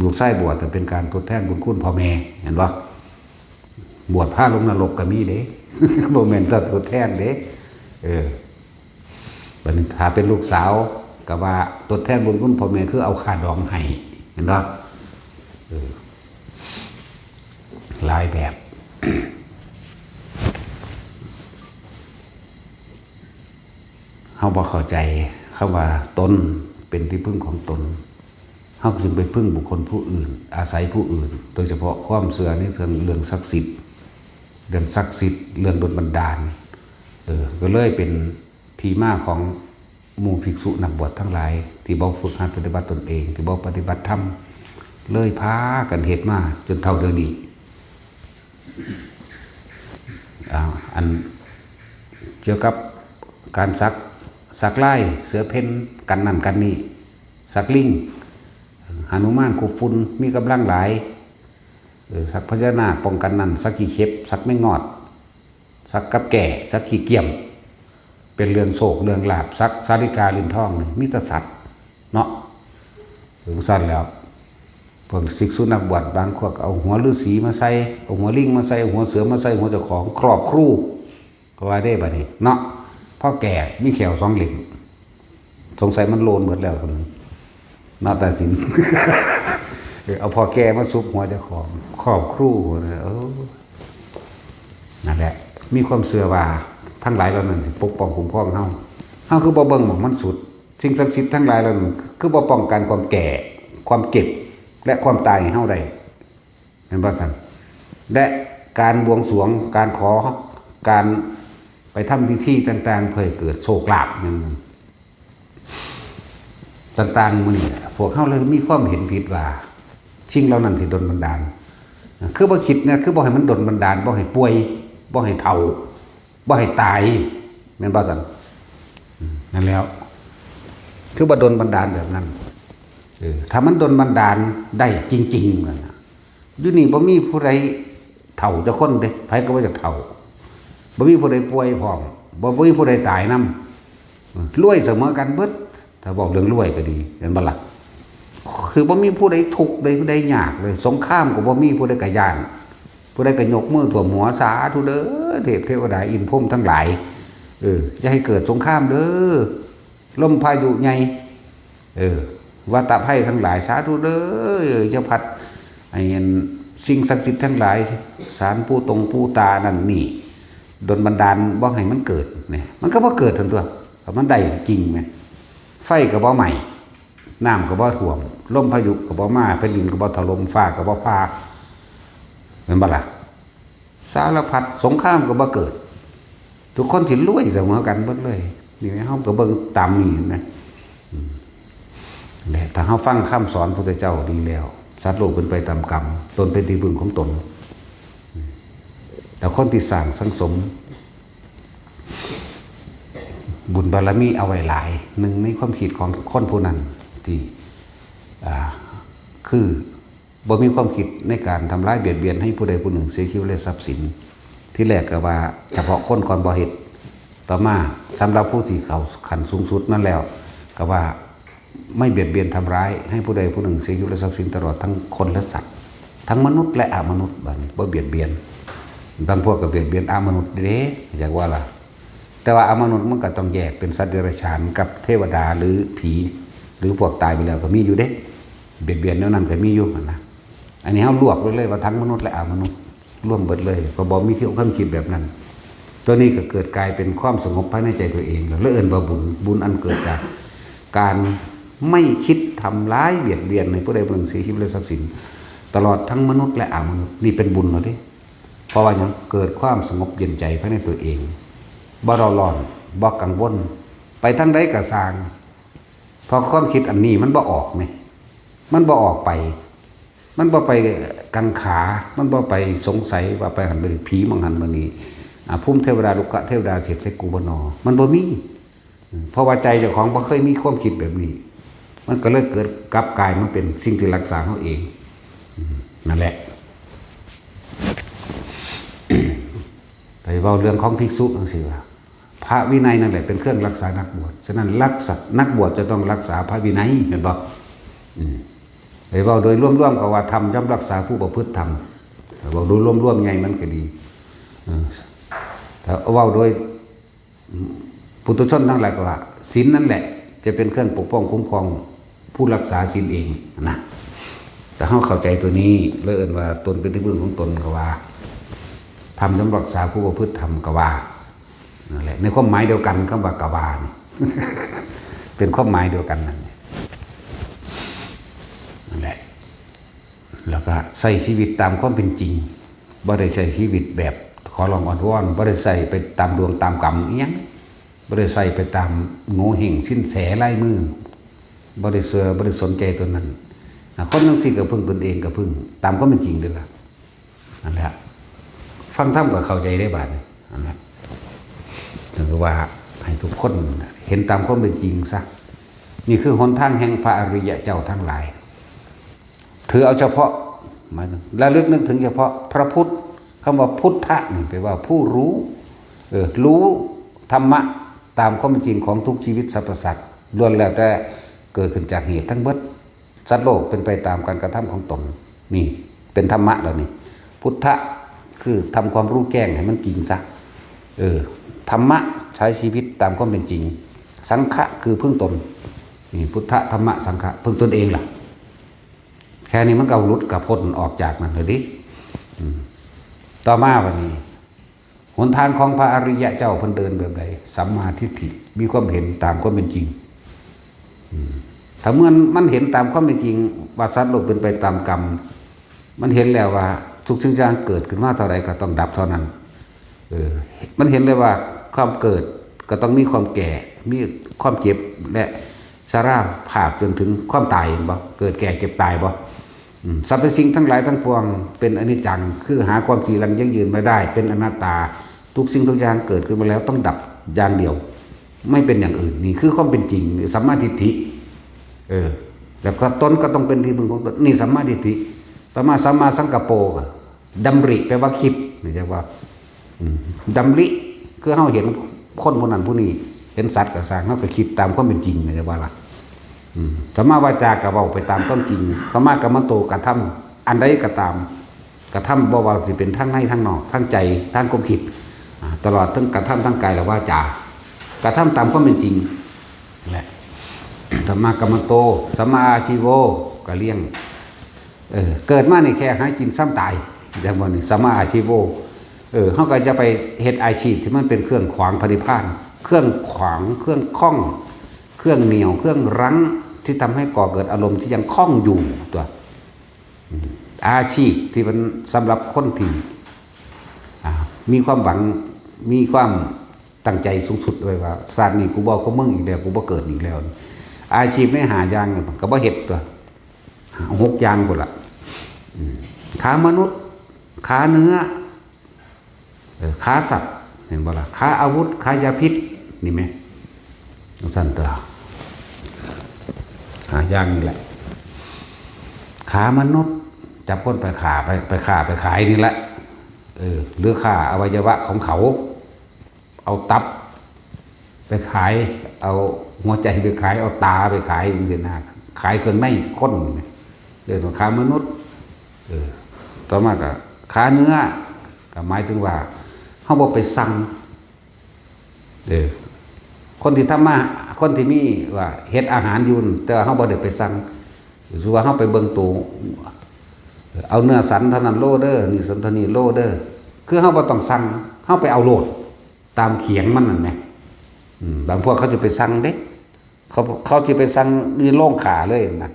ลูกชายบวชแต่เป็นการทดแทนบุญคุณพ่อแม่ เห็นบ่ บวชพาลงนรกก็มีเด้ บ่แม่นแต่ทดแทนเด้ เออ บัดนี้ถ้าเป็นลูกสาวก็ว่าทดแทนบุญคุณพ่อแม่คือเอาค่าดองให้ เห็นบ่ เออ หลายแบบ เราบ่เข้าใจคำว่าตนเป็นที่พึ่งของตน เราจึงไปพึ่งบุคคลผู้อื่น อาศัยผู้อื่น โดยเฉพาะความเชื่อในเรื่อง เรื่องศักดิ์สิทธิ์ เรื่องศักดิ์สิทธิ์ เรื่องดลบันดาล เออ ก็เลยเป็นที่มาของหมู่ภิกษุนักบวชทั้งหลาย ที่บ่ฝึกหัดปฏิบัติตนเอง ที่บ่ปฏิบัติธรรม เลยพากันเฮ็ดมาจนเท่าเดี๋ยวนี้ อ่า อันเกี่ยวกับการสัก สักลายเสือเพ่น กันนั่นกันนี่ สักลิง หนุมานคุบฝุ่น มีกำลังหลาย เออ สักพญานาคป้องกันนั่น สักขี้เข็บ สักแมงงอด สักกับแก่ สักขี้เกียม เป็นเรื่องโชคเรื่องลาภ สักสาลิกาลิ้นทองนี่ มีแต่สัตว์เนาะ ถึงสั้นแล้ว พวกภิกษุนักบวชบางพวกเอาหัวฤาษีมาใส่ เอาหัวลิงมาใส่ เอาหัวเสือมาใส่ หัวเจ้าของ ครอบครู ก็ว่าได้บัดนี้เนาะ พอแก่มีแข้วสองเล่ม สงสัยมันโลนหมดแล้วคนนึง เนาะ ตาสิน เออ เอาพอแก่มาซุบหัวเจ้าของ ครอบครู เออ นั่นแหละ มีความเชื่อว่าทั้งหลายเหล่านั้นสิปกป้องคุ้มครองเฮา เฮาคือบ่เบิ่งหม่องมันสุด สิ่งศักดิ์สิทธิ์ทั้งหลายเหล่านั้นคือบ่ป้องกันความแก่ ความเจ็บ และความตายให้เฮาได้ แม่นบ่ซั่น และการบวงสรวง การขอ การไปทำพิธีต่างๆ เพื่อให้เกิดโชคลาภนั่น ต่างๆ มื้อนี้พวกเฮาเลยมีความเห็นผิดว่า สิ่งเหล่านั้นสิดลบันดาล คือบ่คิดนะ คือบ่ให้มันดลบันดาล บ่ให้ป่วย บ่ให้เฒ่า บ่ให้ตาย แม่นบ่ซั่น อืม นั่นแล้ว คือบ่ดลบันดาลแบบนั้น เออ ถ้ามันดลบันดาลได้จริงๆ นั่นน่ะ อยู่นี่บ่มีผู้ใดเฒ่าจักคนเด้ ไผก็บ่อยากเฒ่า บ่มีผู้ใดป่วยพร้อม บ่ บ่มีผู้ใดตายนำ รวยเสมอกันเบิด ถ้าบอกเรื่องรวยก็ดี เห็นบ่ล่ะ คือบ่มีผู้ใดทุกข์ใด ผู้ใดยากเลย สงครามก็บ่มีผู้ใดก็ย้าน ผู้ใดก็ยกมือท่วมหัว สาธุเด้อ เทพเทวดาอินทร์พรหมทั้งหลาย เออ อย่าให้เกิดสงครามเด้อ ลมพายุใหญ่ เออ วัฏภัยทั้งหลาย สาธุเด้อ อย่าพัด ไอ้อันสิ่งศักดิ์สิทธิ์ทั้งหลาย ศาลปู่ตงปู่ตานั่นนี่ ดลบันดาลบ่ให้มันเกิดเนี่ย มันก็บ่เกิดทันตัว ถ้ามันได้จริงไหม ไฟก็บ่ไหม้ น้ำก็บ่ท่วม ลมพายุก็บ่มา แผ่นดินก็บ่ถล่ม ฟ้าก็บ่ผ่า แม่นบ่ล่ะ สารพัด สงครามก็บ่เกิด ทุกคนสิรวยเสมอกันเบิดเลย นี่เฮาก็เบิ่งตามนี้นะ อืม และถ้าเฮาฟังคำสอนพุทธเจ้าดีแล้ว สัตว์โลกเป็นไปตามกรรม ตนเป็นที่พึ่งของตน อืม แต่คนที่สร้างสังสม บุญบารมีเอาไว้หลาย หนึ่งในความคิดของคนผู้นั้นที่ อ่า คือ บ่มีความคิดในการทำร้ายเบียดเบียนให้ผู้ใดผู้หนึ่งเสียชีวิตและทรัพย์สิน ที่แรกก็ว่าเฉพาะคนก่อนบ่เฮ็ด ต่อมาสำหรับผู้ที่เข้าขั้นสูงสุดนั่นแล้ว ก็ว่าไม่เบียดเบียนทำร้ายให้ผู้ใดผู้หนึ่งเสียชีวิตและทรัพย์สิน ตลอดทั้งคนและสัตว์ ทั้งมนุษย์และอมนุษย์ บัดนี้บ่เบียดเบียน บางพวกก็เบียดเบียนอมนุษย์เด้ อยากว่าล่ะ แต่ว่าอมนุษย์มันก็ต้องแยกเป็นสัตว์เดรัจฉานกับเทวดาหรือผี หรือพวกตายไปแล้วก็มีอยู่เด้ เบียดเบียนแนวนั้นก็มีอยู่หั่นนะ อันนี้เฮารวบไว้เลยว่าทั้งมนุษย์และอมนุษย์ รวมเบิดเลย ก็บ่มีความคิดแบบนั้น ตัวนี้ก็เกิดกลายเป็นความสงบภายในใจตัวเอง แล้วเอิ้นว่าบุญ บุญอันเกิดจากการไม่คิดทำร้ายเบียดเบียนให้ผู้ใดผู้หนึ่งเสียชีวิตและทรัพย์สิน ตลอดทั้งมนุษย์และอมนุษย์ นี่เป็นบุญแล้วเด้ เพราะว่าหยัง เกิดความสงบเย็นใจภายในตัวเอง บ่เร่าร้อน บ่กังวล ไปทางใดก็ซ่าง เพราะความคิดอันนี้มันบ่ออกนี่ มันบ่ออกไป มันบ่ไปกังขา มันบ่ไปสงสัยว่าไปหั้นไปนี่ ผีมองหั้นมานี่ อ่า ภูมิเทวดา รุกขเทวดา เสด็จใส่กูบ่นอ มันบ่มี อืม เพราะว่าใจเจ้าของบ่เคยมีความคิดแบบนี้ มันก็เลยเกิดกลับกลายมาเป็นสิ่งที่รักษาเฮาเอง อืม นั่นแหละ ไปเว้าเรื่องของภิกษุจังซี่ว่า พระวินัยนั่นแหละเป็นเครื่องรักษานักบวช ฉะนั้นรักษา นักบวชจะต้องรักษาพระวินัย แม่นบ่ อืม ไปเว้าโดยรวมๆ ก็ว่าธรรมย่อมรักษาผู้ประพฤติธรรม เว้าโดยรวมๆ ใหญ่มันก็ดี เออ ถ้าเว้าโดย อืม ปุถุชนทั้งหลายก็ว่า ศีลนั่นแหละ จะเป็นเครื่องปกป้องคุ้มครองผู้รักษาศีลเองนะ ถ้าเฮาเข้าใจตัวนี้ แล้วเอิ้นว่าตนเป็นที่พึ่งของตนก็ว่า ธรรมย่อมรักษาผู้ประพฤติธรรมก็ว่า นั่นแหละ ในความหมายเดียวกันคำว่ากว่านี่ เป็นความหมายเดียวกันนั่นแหละ แล้วก็ใช้ชีวิตตามความเป็นจริง บ่ได้ใช้ชีวิตแบบขอร้องอ้อนวอน บ่ได้ใช้ไปตามดวงตามกรรมอิหยัง บ่ได้ใช้ไปตามโงเห้งสินแสลายมือ บ่ได้เชื่อ บ่ได้สนใจตัวนั้นอ่ะ คนจั่งซี้ก็พึ่งตนเอง ก็พึ่งตามความเป็นจริงเด้อล่ะ นั่นแหละ ฟังธรรมก็เข้าใจได้บาดนี้ นั่นแหละ ถึงว่าให้ทุกคนเห็นตามความเป็นจริงซะ นี่คือหนทางแห่งพระอริยะเจ้าทั้งหลาย ถือเอาเฉพาะ หมายถึงระลึกนึกถึงเฉพาะพระพุทธ คำว่าพุทธะนี่แปลว่าผู้รู้ เออ รู้ธรรมะตามความเป็นจริงของทุกชีวิตสรรพสัตว์ ล้วนแล้วแต่เกิดขึ้นจากเหตุทั้งหมด สัตว์โลกเป็นไปตามการกระทำของตน นี่เป็นธรรมะแล้วนี่ พุทธะคือทำความรู้แจ้งให้มันจริงซะ เออ ธรรมะใช้ชีวิตตามความเป็นจริง สังฆะคือพึ่งตน นี่พุทธะ ธรรมะ สังฆะ พึ่งตนเองล่ะ แค่นี้มันก็หลุดกับพ้นออกจากนั่นเลยดิ อืม ต่อมาวันนี้ หนทางของพระอริยะเจ้าเพิ่นเดินแบบใด สัมมาทิฏฐิ มีความเห็นตามความเป็นจริง อืม ถ้าเมื่อมันเห็นตามความเป็นจริง ว่าสัตว์โลกเป็นไปตามกรรม มันเห็นแล้วว่าทุกสิ่งอย่างเกิดขึ้นมาเท่าใดก็ต้องดับเท่านั้น เออ มันเห็นเลยว่าความเกิดก็ต้องมีความแก่ มีความเจ็บและชราภาพจนถึงความตาย เห็นบ่ เกิดแก่เจ็บตายบ่ อืม สรรพสิ่งทั้งหลายทั้งปวงเป็นอนิจจัง คือหาความจีรังยั่งยืนไม่ได้ เป็นอนัตตา ทุกสิ่งทุกอย่างเกิดขึ้นมาแล้วต้องดับอย่างเดียว ไม่เป็นอย่างอื่น นี่คือความเป็นจริง สัมมาทิฏฐิ เออ แล้วก็ตนก็ต้องเป็นที่พึ่งของตน นี่สัมมาทิฏฐิ ต่อมาสัมมาสังกัปโป ก็ดำริแปลว่าคิด นี่เรียกว่า อืม ดำริ คือเฮาเห็นคนผู้นั้นผู้นี้ เห็นสัตว์ก็ซ่าง เฮาก็คิดตามความเป็นจริง นี่เรียกว่าล่ะ อืม สัมมาวาจาก็เว้าไปตามความจริง สัมมากัมมันโต กระทำอันใดก็ตาม กระทำบ่ว่าสิเป็นทางในทางนอก ทางใจ ทางความคิด อ่า ตลอดทั้งกระทำทางกายและวาจา กระทำตามความเป็นจริงนั่นแหละ สัมมากัมมันโต สัมมาอาชีโว ก็เลี้ยง เออ เกิดมานี่แค่หากินซ้ำตาย อย่างว่านี่ สัมมาอาชีโว เออ เฮาก็จะไปเฮ็ดอาชีพที่มันเป็นเครื่องขวางพระนิพพาน เครื่องขวาง เครื่องข้อง เครื่องเหนี่ยว เครื่องรั้ง ที่ทำให้ก่อเกิดอารมณ์ที่ยังข้องอยู่ตัว อืม อาชีพที่มันสำหรับคนที่ อ่า มีความหวัง มีความตั้งใจสูงสุดไว้ว่า ชาตินี้กูบ่เอากับมึงอีกแล้ว กูบ่เกิดอีกแล้ว อาชีพในห้าอย่างนี่ก็บ่เฮ็ดตัว หกอย่างพุ้นละ อืม ขามนุษย์ ขาเนื้อ เออ ขาสัตว์ เห็นบ่ล่ะ ขาอาวุธ ขายาพิษ นี่แหม จั่งซั้นตัว ห้าอย่างนี่แหละ ขามนุษย์ จับคนไปฆ่า ไป ไปฆ่า ไปขายนี่แหละ เออ หรือฆ่าอวัยวะของเขา เอาตับไปขาย เอาหัวใจไปขาย เอาตาไปขายจั่งซี้นะ ขายเครื่องในคนเนี่ย เรียกว่าขามนุษย์ เออ ต่อมาก็ขาเนื้อ ก็หมายถึงว่า เฮาบ่ไปสั่ง เออ คนที่ทำมา คนที่มีว่าเฮ็ดอาหารอยู่นั่น แต่ว่าเฮาบ่ได้ไปสั่ง สมมุติว่าเฮาไปเบิ่งโต เอาเนื้อสันเท่านั้นโลเด้อ นี่สันเท่านี้โลเด้อ คือเฮาบ่ต้องสั่ง เฮาไปเอาโลด ตามเขียงมันนั่นแหม อืม บางพวกเขาจะไปสั่งเด้ เขา เขาจะไปสั่งในโรงฆ่าเลยนะ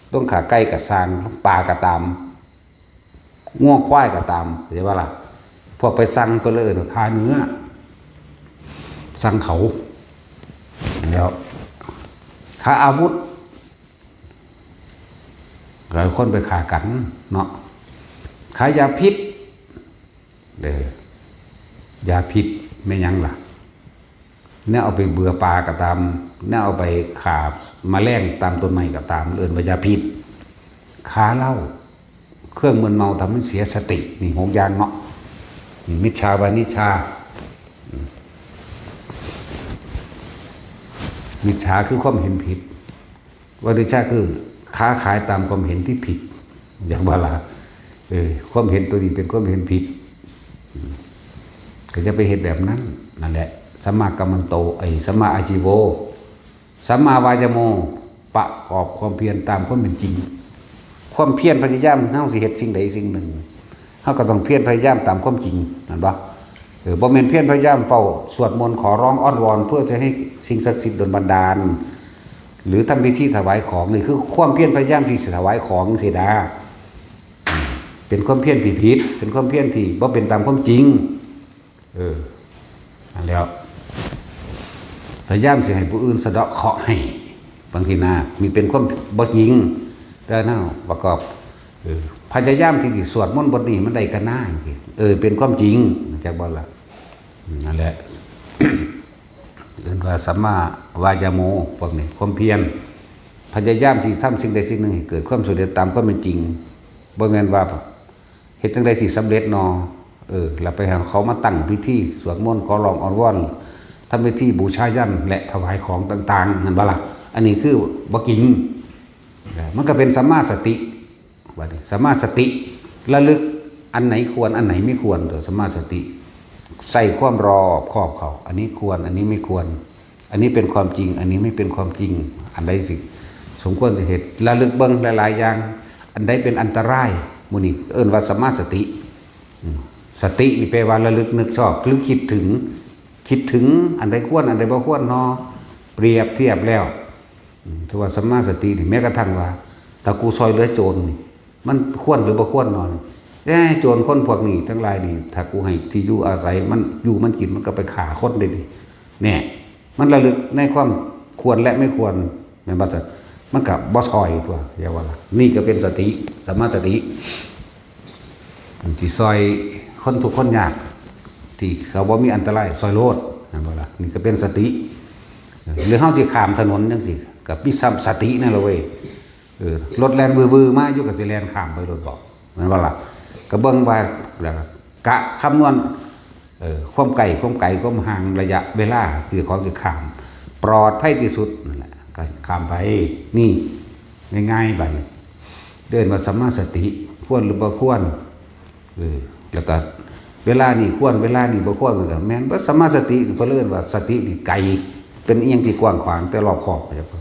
โรงฆ่าไก่ก็ซ่าง ปลาก็ตาม งัวควายก็ตาม เข้าใจบ่ล่ะ พวกไปสั่งเพิ่นเลย เอิ้นว่าขาเนื้อ สั่งเขา แล้ว ขาอาวุธ หลายคนไปฆ่ากันเนาะ ขายาพิษ เด้อ ยาพิษแม่นหยังล่ะ แนวเอาไปเบื่อปลาก็ตาม แนวเอาไปฆ่าแมลงตามต้นไม้ก็ตาม เอิ้นว่ายาพิษ ขาเหล้า เครื่องมึนเมาทำให้เสียสติ นี่หกอย่างเนาะ นี่มิจฉาวานิชา มิจฉาคือความเห็นผิด วานิชาคือค้าขายตามความเห็นที่ผิด อย่างว่าล่ะ เออ ความเห็นตัวนี้เป็นความเห็นผิด อืม ก็จะไปเฮ็ดแบบนั้น นั่นแหละ สัมมากัมมันโต ไอ้ สัมมาอาชีโว สัมมาวายาโม ประกอบความเพียรตามความเป็นจริง ความเพียรพยายาม เฮาสิเฮ็ดสิ่งใดสิ่งหนึ่ง เฮาก็ต้องเพียรพยายามตามความจริง แม่นบ่ ออ บ่แม่นเพียรพยายามเฝ้าสวดมนต์ขอร้องอ้อนวอน เพื่อจะให้สิ่งศักดิ์สิทธิ์ดลบันดาล หรือทำพิธีถวายของ นี่คือความเพียรพยายามที่สิถวายของสินะ เป็นความเพียรที่ผิด เป็นความเพียรที่บ่เป็นตามความจริง เออ นั่นแหล้ว พยายามสิให้ผู้อื่นสะเดาะเคราะห์ให้ บางทีนะ มีเป็นความบ่จริง แต่นั่นประกอบ เออ พยายามที่สิสวดมนต์บทนี้มันได้กะนาจังซี้ เออ เป็นความจริง จักบ่ล่ะ อืม นั่นแหละ เอิ้นว่าสัมมาวายาโม พวกนี้ ความเพียร พยายามที่ทำสิ่งใดสิ่งหนึ่งให้เกิดความสำเร็จตามความเป็นจริง บ่แม่นว่า เฮ็ดจั่งใดสิสำเร็จนอ เออ แล้วไปให้เขามาตั้งพิธีสวดมนต์ขอร้องอ้อนวอน ทำพิธีบูชายัญและถวายของต่างๆ นั่นบ่ล่ะ อันนี้คือบ่จริง เออ มันก็เป็นสัมมาสติ บัดนี้ สัมมาสติ ระลึกอันไหนควร อันไหนไม่ควร ตัวสัมมาสติ ใส่ความรอบคอบเข้า อันนี้ควร อันนี้ไม่ควร อันนี้เป็นความจริง อันนี้ไม่เป็นความจริง อันใดสิสมควรสิเฮ็ด ระลึกเบิ่งหลายๆ อย่าง อันใดเป็นอันตราย หมู่นี้เอิ้นว่าสัมมาสติ อืม สตินี่แปลว่าระลึกนึกชอบ หรือคิดถึง คิดถึงอันใดควร อันใดบ่ควรนอ เปรียบเทียบแล้ว อืม ถือว่าสัมมาสตินี่ แม้กระทั่งว่า ถ้ากูซอยเหลือโจรนี่ มันควรหรือบ่ควรนอ เอ้ย โจรคนพวกนี้ทั้งหลายนี่ ถ้ากูให้ที่อยู่อาศัย มันอยู่มันกิน มันก็ไปฆ่าคนได้นี่ เนี่ย มันระลึกในความควรและไม่ควร แม่นบ่ซั่น มันก็บ่ซอยตัว อย่าว่าล่ะ นี่ก็เป็นสติ สัมมาสติ สิซอยคนทุกข์คนยาก ที่เขาบ่มีอันตราย ซอยโลด แม่นบ่ล่ะ นี่ก็เป็นสติ หรือเฮาสิข้ามถนนจั่งซี้ ก็มีสตินั่นล่ะเว้ย เออ รถแล่นวือๆ มาอยู่ ก็สิแล่นข้ามไปโลดบ่ แม่นบ่ล่ะ ก็เบิ่งว่า แล้วก็กะคำนวณ เออ ความใกล้ ความไกล ความห่าง ระยะเวลา สิของสิข้าม ปลอดภัยที่สุดนั่นแหละ ก็ข้ามไป นี่ ง่ายๆ บัดนี้ เอิ้นว่าสัมมาสติ ควรหรือบ่ควร เออ แล้วก็เวลานี้ควร เวลานี้บ่ควร มันก็แม่นเบิด สัมมาสติ เพิ่นเอิ้นว่าสตินี่ไกล เป็นอิหยังที่กว้างขวาง แต่รอบคอบ เข้าใจบ่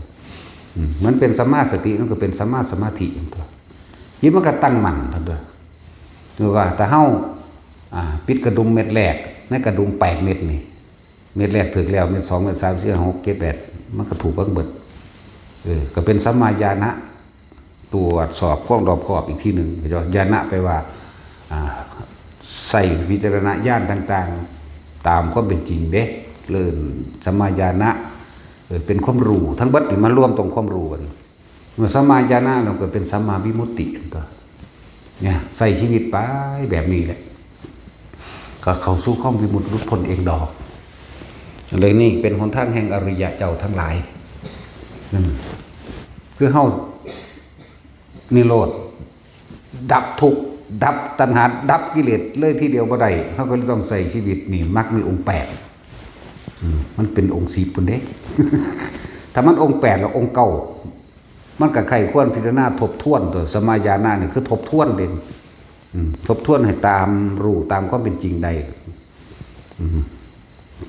อืม มันเป็นสัมมาสติ มันก็เป็นสัมมาสมาธินั่นตัว จิตมันก็ตั้งมั่นนั่นตัว คือว่าถ้าเฮา อ่า ปิดกระดุมเม็ดแรก ในกระดุมแปดเม็ดนี่ เม็ดแรกถูกแล้ว เม็ดสอง เม็ดสาม สี่ ห้า หก เจ็ด แปด มันก็ถูกเบิ่งเบิด เออ ก็เป็นสัมมาญาณะ ตรวจสอบความรอบคอบอีกทีหนึ่ง เข้าใจบ่ ญาณะแปลว่า อ่า ใส่วิจารณญาณต่างๆ ตามความเป็นจริงเด้ เอิ้นสัมมาญาณะ เออ เป็นความรู้ ทั้งเบิดนี่มารวมตรงความรู้กัน เมื่อสัมมาญาณะแล้วก็เป็นสัมมาวิมุตติตัว เนี่ย ใส่ชีวิตไปแบบนี้แหละ ก็เข้าสู่ความวิมุตติหลุดพ้นเองดอก เลยนี่เป็นหนทางแห่งอริยะเจ้าทั้งหลาย อืม คือเฮานิโรธ ดับทุกข์ ดับตัณหา ดับกิเลสเลยทีเดียวบ่ได้ เฮาก็เลยต้องใส่ชีวิตนี่ มรรคมีองค์แปด อืม มันเป็นองค์สิบพุ้นเด้ ถ้ามันองค์แปดแล้วองค์เก้า มันก็ใคร่ควรพิจารณาทบทวนตัว สัมมาญาณะนี่คือทบทวนเด้ อืม ทบทวนให้ตามรู้ตามความเป็นจริงได้ อืม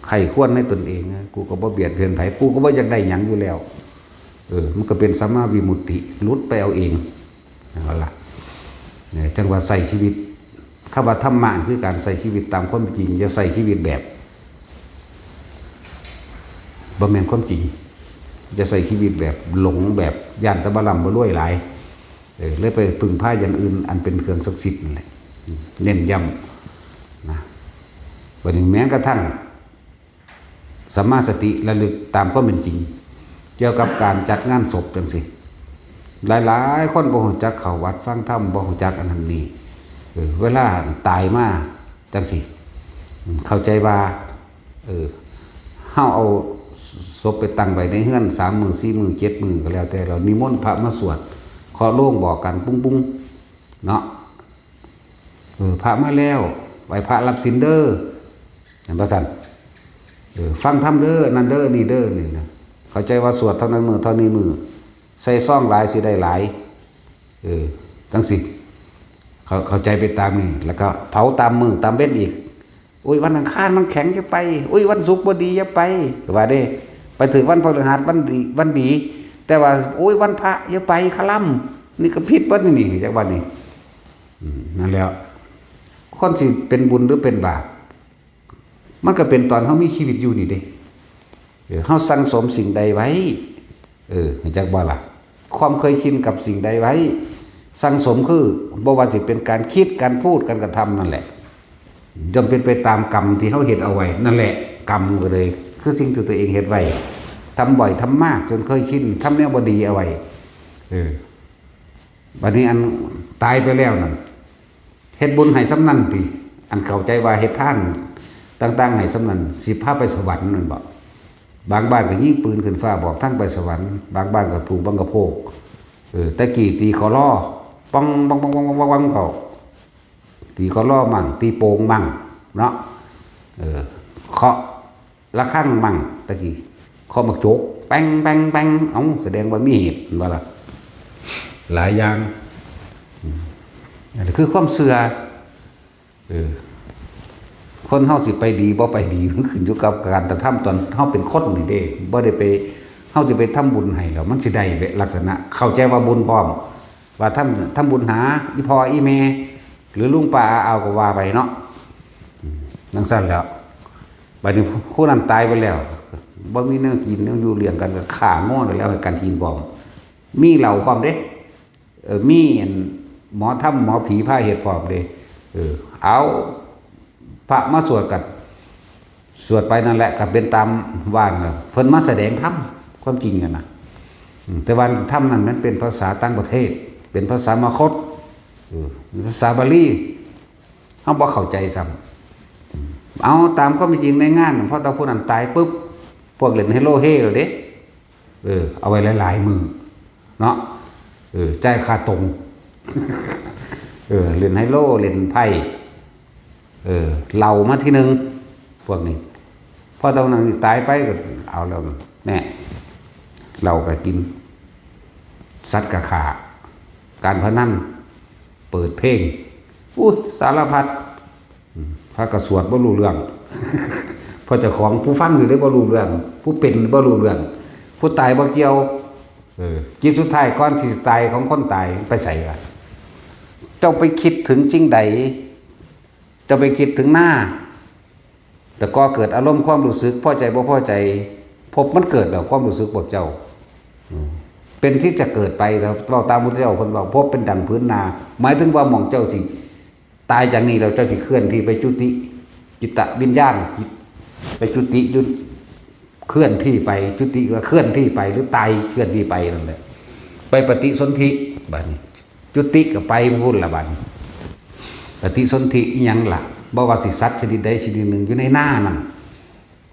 ใคร่ควรในตนเองนะ กูก็บ่เบียดเบียนไผ กูก็บ่อยากได้หยังอยู่แล้ว เออ มันก็เป็นสัมมาวิมุตติ หลุดไปเอาเอง เอาล่ะ เนี่ย จั่งว่าใส่ชีวิต คำว่าธรรมะคือการใส่ชีวิตตามความจริง อย่าใส่ชีวิตแบบ บ่แม่นความจริง อย่าใส่ชีวิตแบบหลง แบบย้านแต่บ่ร่ำบ่รวยหลาย เออ เลยไปพึ่งพาอย่างอื่นอันเป็นเครื่องศักดิ์สิทธิ์นั่นแหละ เน้นย้ำนะ บัดนี้แม้กระทั่ง สัมมาสติระลึกตามความเป็นจริง เกี่ยวกับการจัดงานศพจั่งซี้ หลายๆ คนบ่ฮู้จักเข้าวัดฟังธรรม บ่ฮู้จักอันนั้นนี่ เออ เวลาตายมาจั่งซี้ อืม เข้าใจว่า เออ เฮาเอาศพไปตั้งไว้ในเฮือนสามมื้อ สี่มื้อ เจ็ดมื้อก็แล้วแต่ แล้วนิมนต์พระมาสวด เคาะโลงบอกกัน ปุ้งๆ เนาะ เออ พระมาแล้ว ไหว้พระรับศีลเด้อ แม่นบ่ซั่น เออ ฟังธรรมเด้อ นั่นเด้อ นี่เด้อ นี่นะ เข้าใจว่าสวดเท่านั้นมื้อ เท่านี้มื้อ ใส่ซองหลายสิได้หลาย เออ จั่งซี้ เข้า เข้าใจไปตามนี้ แล้วก็เผาตามมื้อ ตามเว็นอีก อุ้ย วันอังคารมันแข็ง อย่าไป อุ้ย วันศุกร์บ่ดี อย่าไป ว่าเด้ ไปถืกวันพฤหัส วันดี วันดี แต่ว่า โอ้ย วันพระ อย่าไป คลำ นี่ก็ผิดเบิดนี่ จักว่านี่ อืม นั่นแหล้ว คนสิเป็นบุญหรือเป็นบาป มันก็เป็นตอนเฮามีชีวิตอยู่นี่เด้ เออ เฮาสั่งสมสิ่งใดไว้ เออ รู้จักบ่ล่ะ ความเคยชินกับสิ่งใดไว้ สั่งสมคือ บ่ว่าสิเป็นการคิด การพูด การกระทำนั่นแหละ ย่อมเป็นไปตามกรรมที่เฮาเฮ็ดเอาไว้ นั่นแหละ กรรมก็เลย คือสิ่งที่ตัวเองเฮ็ดไว้ ทำบ่อย ทำมาก จนเคยชิน ทำแนวบ่ดีเอาไว้ เออ บัดนี้อันตายไปแล้วนั่น เฮ็ดบุญให้ส่ำนั้นติ อันเข้าใจว่าเฮ็ดทานต่างๆให้ส่ำนั้น สิพาไปสวรรค์นั่นบ่ บางบ้านก็ยิงปืนขึ้นฟ้าบอกทางไปสวรรค์ บางบ้านก็ปลูกบังกะโพก เออ แต่กี้ตีขอลอ ปังปังปังปังปังปังปัง เขา ตีขอลอมั่ง ตีโป่งมั่ง เนาะ เออ เคาะระฆังมั่ง แต่กี้ เคาะหมากโจก แป้งแป้งแป้ง เอ้า แสดงว่ามีเหตุ เห็นบ่ล่ะ หลายอย่าง อืม อันนี้คือความเชื่อ เออ คนเฮาสิไปดีบ่ไปดี มันขึ้นอยู่กับการกระทำตอนเฮาเป็นคนนี่เด้ บ่ได้ไป เฮาสิไปทำบุญให้แล้ว มันสิได้ลักษณะ เข้าใจว่าบุญพร้อม ว่าทำ ทำบุญหาอีพ่ออีแม่ หรือลุงป้าอาอาวก็ว่าไปเนาะ อืม จั่งซั้นแหล้ว บัดนี้ผู้นั้นตายไปแล้ว บ่มีแนวกินแนวอยู่เลี้ยงกัน ก็ฆ่างัวแล้วให้กันกินพร้อม มีเหล้าพร้อมเด้ เออ มีอันหมอธรรมหมอผีพาเฮ็ดพร้อมเด้ เออ เอาพระมาสวดกัน สวดไปนั่นแหละ ก็เป็นตามว่านั่นแหละ เพิ่นมาแสดงธรรม ความจริงอะนะ อืม แต่ว่าธรรมนั้นมันเป็นภาษาต่างประเทศ เป็นภาษามคธ เออ ภาษาบาลี เฮาบ่เข้าใจซ้ำ เอาตามความเป็นจริงในงาน พอตาผู้นั้นตายปุ๊บ พวกเล่นไฮโลเฮแล้วเด้ เออ เอาไว้หลายๆมื้อเนาะ เออ จ่ายค่าตรง เออ เล่นไฮโล เล่นไพ่ เออ เหล้ามาทีหนึ่ง พวกนี้ พอตอนนั้นตายไปก็เอาแล้ว แน่ เหล้าก็กิน สัตว์ก็ฆ่า การพนัน เปิดเพลง อู้ สารพัด อืม พระก็สวดบ่รู้เรื่อง เพราะเจ้าของผู้ฟังอยู่ได้บ่รู้เรื่อง ผู้เป็นบ่รู้เรื่อง ผู้ตายบ่เกี่ยว เออ จิตสุดท้ายก่อนที่ตายของคนตายไปไสวะ เจ้าไปคิดถึงสิ่งใด เจ้าไปคิดถึงหน้า แต่ก็เกิดอารมณ์ความรู้สึกพอใจบ่พอใจ ภพมันเกิดแล้วความรู้สึกพวกเจ้า อืม เป็นที่จะเกิดไปแล้ว เว้าตามพุทธเจ้าเพิ่นว่า ภพเป็นดั่งผืนนา หมายถึงว่าหม่องเจ้าสิ ตายจากนี้แล้วเจ้าสิเคลื่อนที่ไปจุติ จิตวิญญาณ จิต ไปจุติอยู่ เคลื่อนที่ไป จุติว่าเคลื่อนที่ไป หรือตายเคลื่อนที่ไปนั่นแหละ ไปปฏิสนธิ บัดนี้ จุติก็ไปพุ้นละบัดนี้ ปฏิสนธิอิหยังล่ะ บ่ว่าสิสัตว์ชนิดใดชนิดหนึ่งอยู่ในหน้านั่น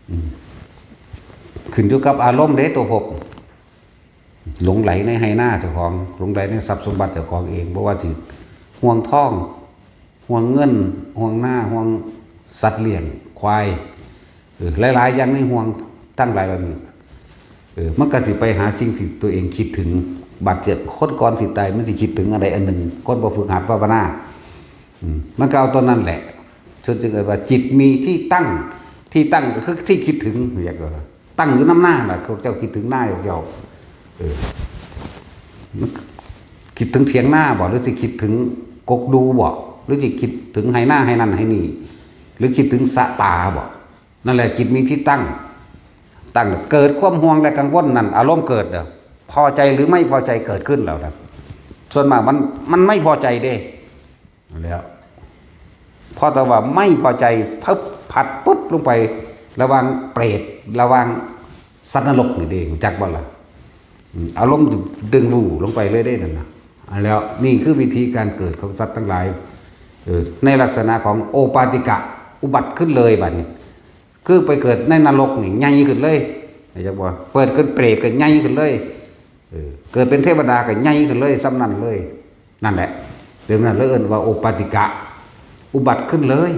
อืม ขึ้นอยู่กับอารมณ์เด้ตัวภพ หลงไหลในไฮ่นาเจ้าของ หลงไหลในทรัพย์สมบัติเจ้าของเอง บ่ว่าสิห่วงทอง ห่วงเงิน ห่วงนา ห่วงสัตว์เลี้ยง ควาย เออ หลายๆอย่างในห่วงทั้งหลายเหล่านี้ เออ มันก็สิไปหาสิ่งที่ตัวเองคิดถึง บาดเจ็บ คนก่อนสิตาย มันสิคิดถึงอะไรอันหนึ่ง คนบ่ฝึกหัดภาวนา อืม มันก็เอาตัวนั้นแหละ ส่วนจึงเอ่ยว่าจิตมีที่ตั้ง ที่ตั้งก็คือที่คิดถึง เรียกว่าตั้งอยู่นำหน้าน่ะ พวกเจ้าคิดถึงหน้าพวกเจ้า เออ มันคิดถึงเถียงนาบ่ หรือสิคิดถึงกกดูบ่ หรือสิคิดถึงไฮ่นาไฮ่นั่นไฮ่นี่ หรือคิดถึงสระปลาบ่ นั่นแหละจิตมีที่ตั้ง ตั้ง เกิดความห่วงและกังวลนั่น อารมณ์เกิดเด้อ พอใจหรือไม่พอใจเกิดขึ้นแล้วนะ ส่วนมากมัน มันไม่พอใจเด้ แล้ว พอแต่ว่าไม่พอใจ พับ ผัดปุ๊บลงไป ระหว่างเปรต ระหว่างสัตว์นรกนี่เด้ รู้จักบ่ล่ะ อืม อารมณ์ดึงดูดลงไปเลยเด้นั่นน่ะ อันแล้วนี่คือวิธีการเกิดของสัตว์ทั้งหลาย เออ ในลักษณะของโอปาติกะ อุบัติขึ้นเลยบัดนี้ คือไปเกิดในนรกนี่ใหญ่ขึ้นเลย รู้จักบ่ เปิดขึ้นเปรตก็ใหญ่ขึ้นเลย เออ เกิดเป็นเทวดาก็ใหญ่ขึ้นเลย ส่ำนั้นเลย นั่นแหละ เป็นนั้นเลยเอิ้นว่าโอปาติกะ อุบัติขึ้นเลย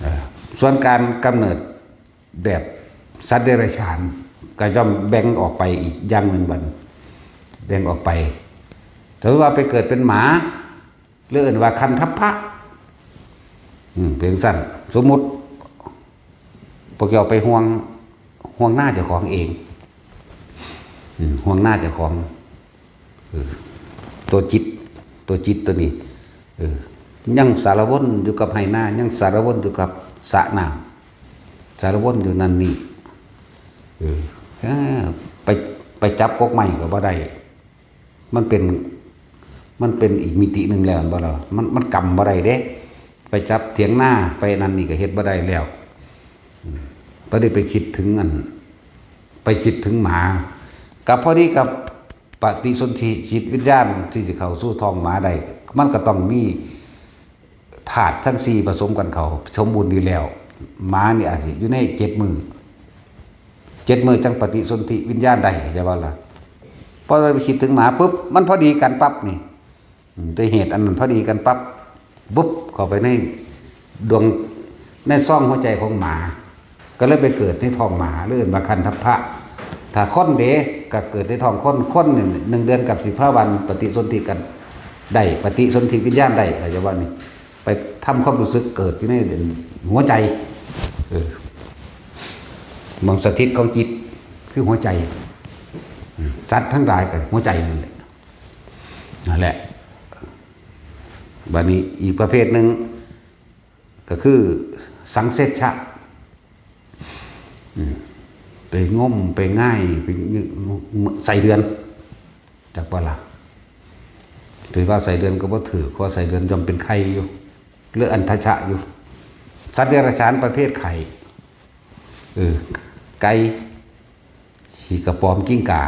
เออ ส่วนการกำเนิดแบบสัตว์เดรัจฉาน ก็ย่อมแบ่งออกไปอีกอย่างหนึ่งบัด แบ่งออกไป ถือว่าไปเกิดเป็นหมา หรือเอิ้นว่าคันทัพพะ อืม เป็นซั่น สมมุติ พวกเจ้าไปห่วง ห่วงนาเจ้าของเอง อืม ห่วงนาเจ้าของ เออ ตัวจิต ตัวจิตตัวนี้ เออ ยังสารวนอยู่กับไฮ่นา ยังสารวนอยู่กับ สระน้ำ สารวนอยู่นั่นนี่ เออ เออ ไป ไปจับกกไม้ก็บ่ได้ มันเป็น มันเป็นอีกมิติหนึ่งแล้ว บ่ล่ะ มัน มันกำบ่ได้เด้ ไปจับเถียงนา ไปนั่นนี่ก็เฮ็ดบ่ได้แล้ว อืม บ่ได้ไปคิดถึงอัน ไปคิดถึงหมา กับพอดีกับปฏิสนธิจิตวิญญาณที่สิเข้าสู่ท้องหมาได้ มันก็ต้องมีธาตุทั้งสี่ผสมกันเข้า สมบูรณ์ดีแล้ว หมานี่อาจสิอยู่ในเจ็ดมื้อ เจ็ดมื้อจังปฏิสนธิวิญญาณได้ เข้าใจบ่ล่ะ พอไปคิดถึงหมาปุ๊บ มันพอดีกันปั๊บนี่ อืม ด้วยเหตุอันนั้นพอดีกันปั๊บ บุบเข้าไปในดวง ในซ่องหัวใจของหมา ก็เลยไปเกิดในท้องหมา เรียกว่าคันทัพพะ ถ้าคนเด้ ก็เกิดในท้องคน คนนี่หนึ่งเดือนกับสิบห้าวัน ปฏิสนธิกันได้ ปฏิสนธิวิญญาณได้ เข้าใจบ่นี่ ไปทำความรู้สึกเกิดอยู่ในหัวใจ เออ หม่องสถิตของจิต คือหัวใจ อืม สัตว์ทั้งหลายก็หัวใจนั่นแหละ นั่นแหละ บัดนี้อีกประเภทหนึ่ง ก็คือสังเสชชะ อืม ไปงม ไปง่าย ไปใส่เดือน จักบ่ล่ะ ถือว่าใส่เดือนก็บ่ถือ เพราะใส่เดือนย่อมเป็นไข่อยู่ หรืออันทชะอยู่ สัตว์เดรัจฉานประเภทไข่ เออ ไก่ ขี้กระป๋อม กิ้งก่า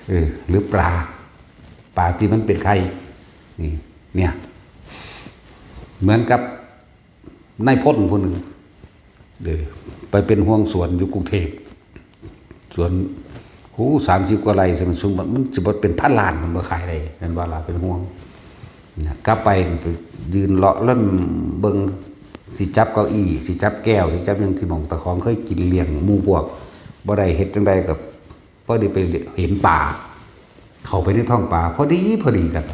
เออ หรือปลา ปลาที่มันเป็นไข่ นี่ เนี่ย เหมือนกับนายพลผู้หนึ่ง เออ ไปเป็นห่วงสวนอยู่กรุงเทพฯ สวน โอ้ สามสิบกว่าไร่ สมัยซุม มันสิบ่เป็นพันล้าน มันบ่ขายได้ แม่นบ่ล่ะ เป็นห่วง นะ กลับไป ไปยืนเลาะเล่นเบิ่ง สิจับเก้าอี้ สิจับแก้ว สิจับหยัง สิหม่องตะของเคยกินเลี้ยงหมู่พวก บ่ได้ เฮ็ดจั่งใดก็พอดีไปเห็นปลา เข้าไปในท้องปลา พอดี พอดีกัน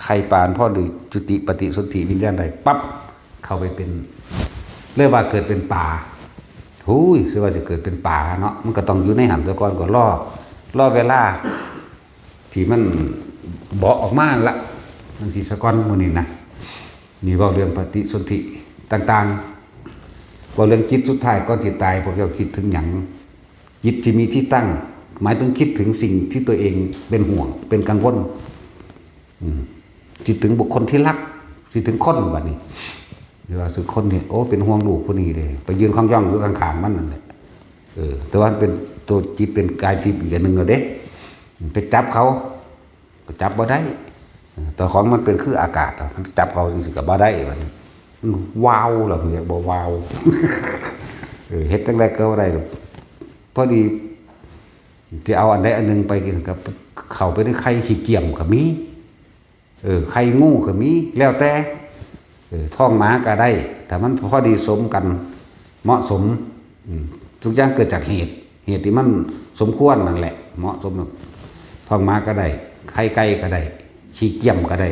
ไข่ปลาพอดีจุติปฏิสนธิวิญญาณได้ปั๊บ เข้าไปเป็น เรียกว่าเกิดเป็นปลา โอ้ย สิว่าสิเกิดเป็นปลาเนาะ มันก็ต้องอยู่ในหั้นซะก่อน ก็รอ รอเวลา ที่มันเบาะออกมาละ มันสิสะก่อนมื้อนี้นะ นี่เว้าเรื่องปฏิสนธิต่างๆ เว้าเรื่องจิตสุดท้ายก่อนสิตาย พวกเจ้าคิดถึงหยัง จิตที่มีที่ตั้ง หมายถึงคิดถึงสิ่งที่ตัวเองเป็นห่วง เป็นกังวล อืม คิดถึงบุคคลที่รัก คิดถึงคนบัดนี้ หรือว่าสิคนนี่ โอ้ เป็นห่วงลูกผู้นี้เด้ ไปยืนค้องย่องอยู่ข้างๆมันนั่นแหละ เออ แต่ว่ามันเป็นตัวจิตเป็นกายทิพย์อีกอันหนึ่งแล้วเด้ ไปจับเขา ก็จับบ่ได้ เออ แต่ของมันเป็นคืออากาศอะ มันจับเขาจังซี่ก็บ่ได้บัดนี้ มันวาวล่ะ คือบ่วาว เออ เฮ็ดจั่งใดก็บ่ได้ พอดี สิเอาอันใดอันหนึ่งไปกิน ก็เข้าไปในไข่ขี้เกียมก็มี เออ ไข่งูก็มี แล้วแต่ เออ ท้องหมาก็ได้ ถ้ามันพอดีสมกัน เหมาะสม อืม ทุกอย่างเกิดจากเหตุ เหตุที่มันสมควรนั่นแหละ เหมาะสม ท้องหมาก็ได้ ไข่ไก่ก็ได้ ขี้เกียมก็ได้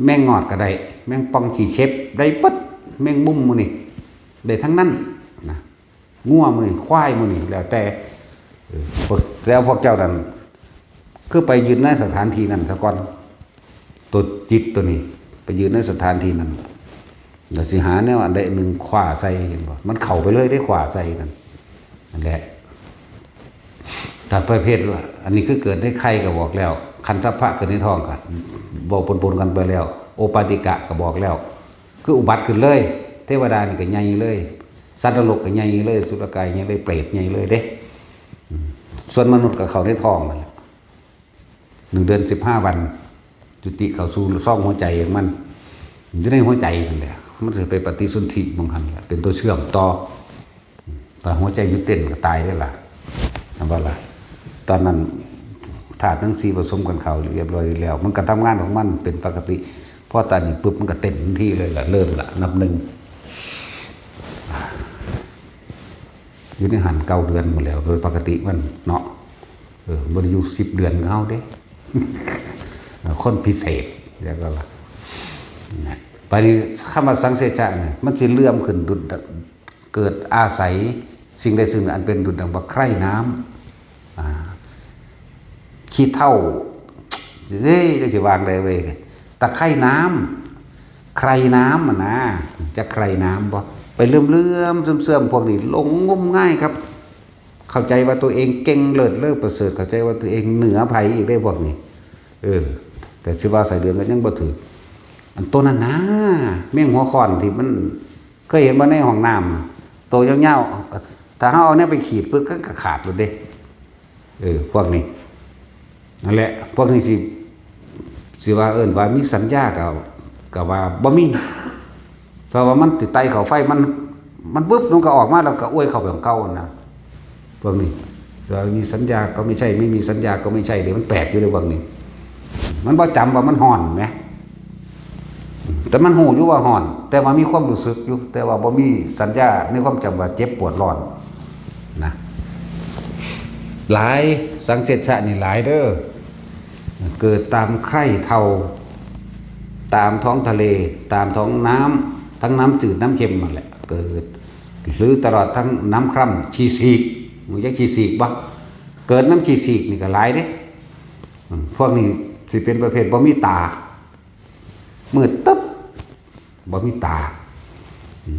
แมงงอดก็ได้ แมงป่องขี้เข็บ ได้เบิด แมงมุมหมู่นี่ ได้ทั้งนั้นนะ งัวหมู่นี่ ควายหมู่นี่ แล้วแต่ เออ พวก แล้วพวกเจ้านั่น คือไปยืนในสถานที่นั่นซะก่อน ตัวจิตตัวนี้ ไปยืนในสถานที่นั่น แล้วสิหาแนวอันใดอันหนึ่งคว้าใส่ เห็นบ่ มันเข้าไปเลยเด้ คว้าใส่นั่น นั่นแหละ ถ้าประเภทว่า อันนี้คือเกิดในไข่ก็บอกแล้ว คันทัพพะเกิดในท้องก็บอกปนๆกันไปแล้ว โอปาติกะก็บอกแล้ว คืออุบัติขึ้นเลย เทวดานี่ก็ใหญ่เลย สัตว์นรกก็ใหญ่เลย สุรกายใหญ่เลย เปรตใหญ่เลยเด้ อืม ส่วนมนุษย์ก็เข้าในท้องนั่นแหละ หนึ่งเดือนสิบห้าวัน จุติเข้าสู่ซ่องหัวใจของมัน อยู่ในหัวใจนั่นแหละ มันสิไปปฏิสนธิหม่องหั้นแหละ เป็นตัวเชื่อมต่อ ถ้าหัวใจหยุดเต้นก็ตายเลยล่ะ เห็นบ่ล่ะ ตอนนั้นธาตุทั้งสี่ผสมกันเข้าเรียบร้อยแล้ว มันก็ทำงานของมันเป็นปกติ พอตอนนี้ปุ๊บมันก็เต้นทันทีเลยล่ะ เริ่มละ นับหนึ่ง อยู่ในหั้นเก้าเดือนหมดแล้ว โดยปกติมันเนาะ เออ บ่ได้อยู่สิบเดือนคือเฮาเด้ คนพิเศษ แล้วก็ล่ะ นะ บัดนี้คำว่าสังเสชะเนี่ย มันสิเลื่อมขึ้นดุจดัง เกิดอาศัยสิ่งใดสิ่งหนึ่งอันเป็นดุจดังว่าใคร่น้ำ อ่า ขี้เถ้า เอ้ย จะสิวางใดเว้ย ตะไคร่น้ำ ใคร่น้ำอะนะ จะใคร่น้ำบ่ ไปเลื่อมๆเสื่อมๆพวกนี้หลงงมงายครับ เข้าใจว่าตัวเองเก่งเลิศเลอประเสริฐ เข้าใจว่าตัวเองเหนือไผอีกได้พวกนี้ เออ แต่สิว่าไส้เดือนก็ยังบ่ถืก อันโตนั้นนะ แมงหัวข้อนที่มัน เคยเห็นบ่ในห้องน้ำ โตยาวๆ ถ้าเฮาเอาแนวไปขีดปึ๊บ มันก็ขาดเลยเด้ เออ พวกนี้ นั่นแหละ พวกนี้สิ สิว่าเอิ้นว่ามีสัญญาก็ ก็ว่าบ่มี เพราะว่ามันติดไตเข้าไฟ มัน มันวึบ มันก็ออกมา แล้วก็อ้วยเข้าไปของเก่านะ พวกนี้ ว่ามีสัญญาก็ไม่ใช่ ไม่มีสัญญาก็ไม่ใช่ เดี๋ยวมันแปลกอยู่เลยพวกนี้ มันบ่จำว่ามันฮ้อนแหม แต่มันฮู้อยู่ว่าฮ้อน แต่ว่ามีความรู้สึกอยู่ แต่ว่าบ่มีสัญญาในความจำว่าเจ็บปวดร้อนนะ หลาย สังเสชะนี่หลายเด้อ เกิดตามไคร่เทา ตามท้องทะเล ตามท้องน้ำ ทั้งน้ำจืดน้ำเค็มนั่นแหละ เกิด หรือตลอดทั้งน้ำคร่ำ ขี้สีก หมู่จักขี้สีกบ่ เกิดน้ำขี้สีกนี่ก็หลายเด้ อืม พวกนี้สิเป็นประเภทบ่มีตา มืดตึ๊บ บ่มีตา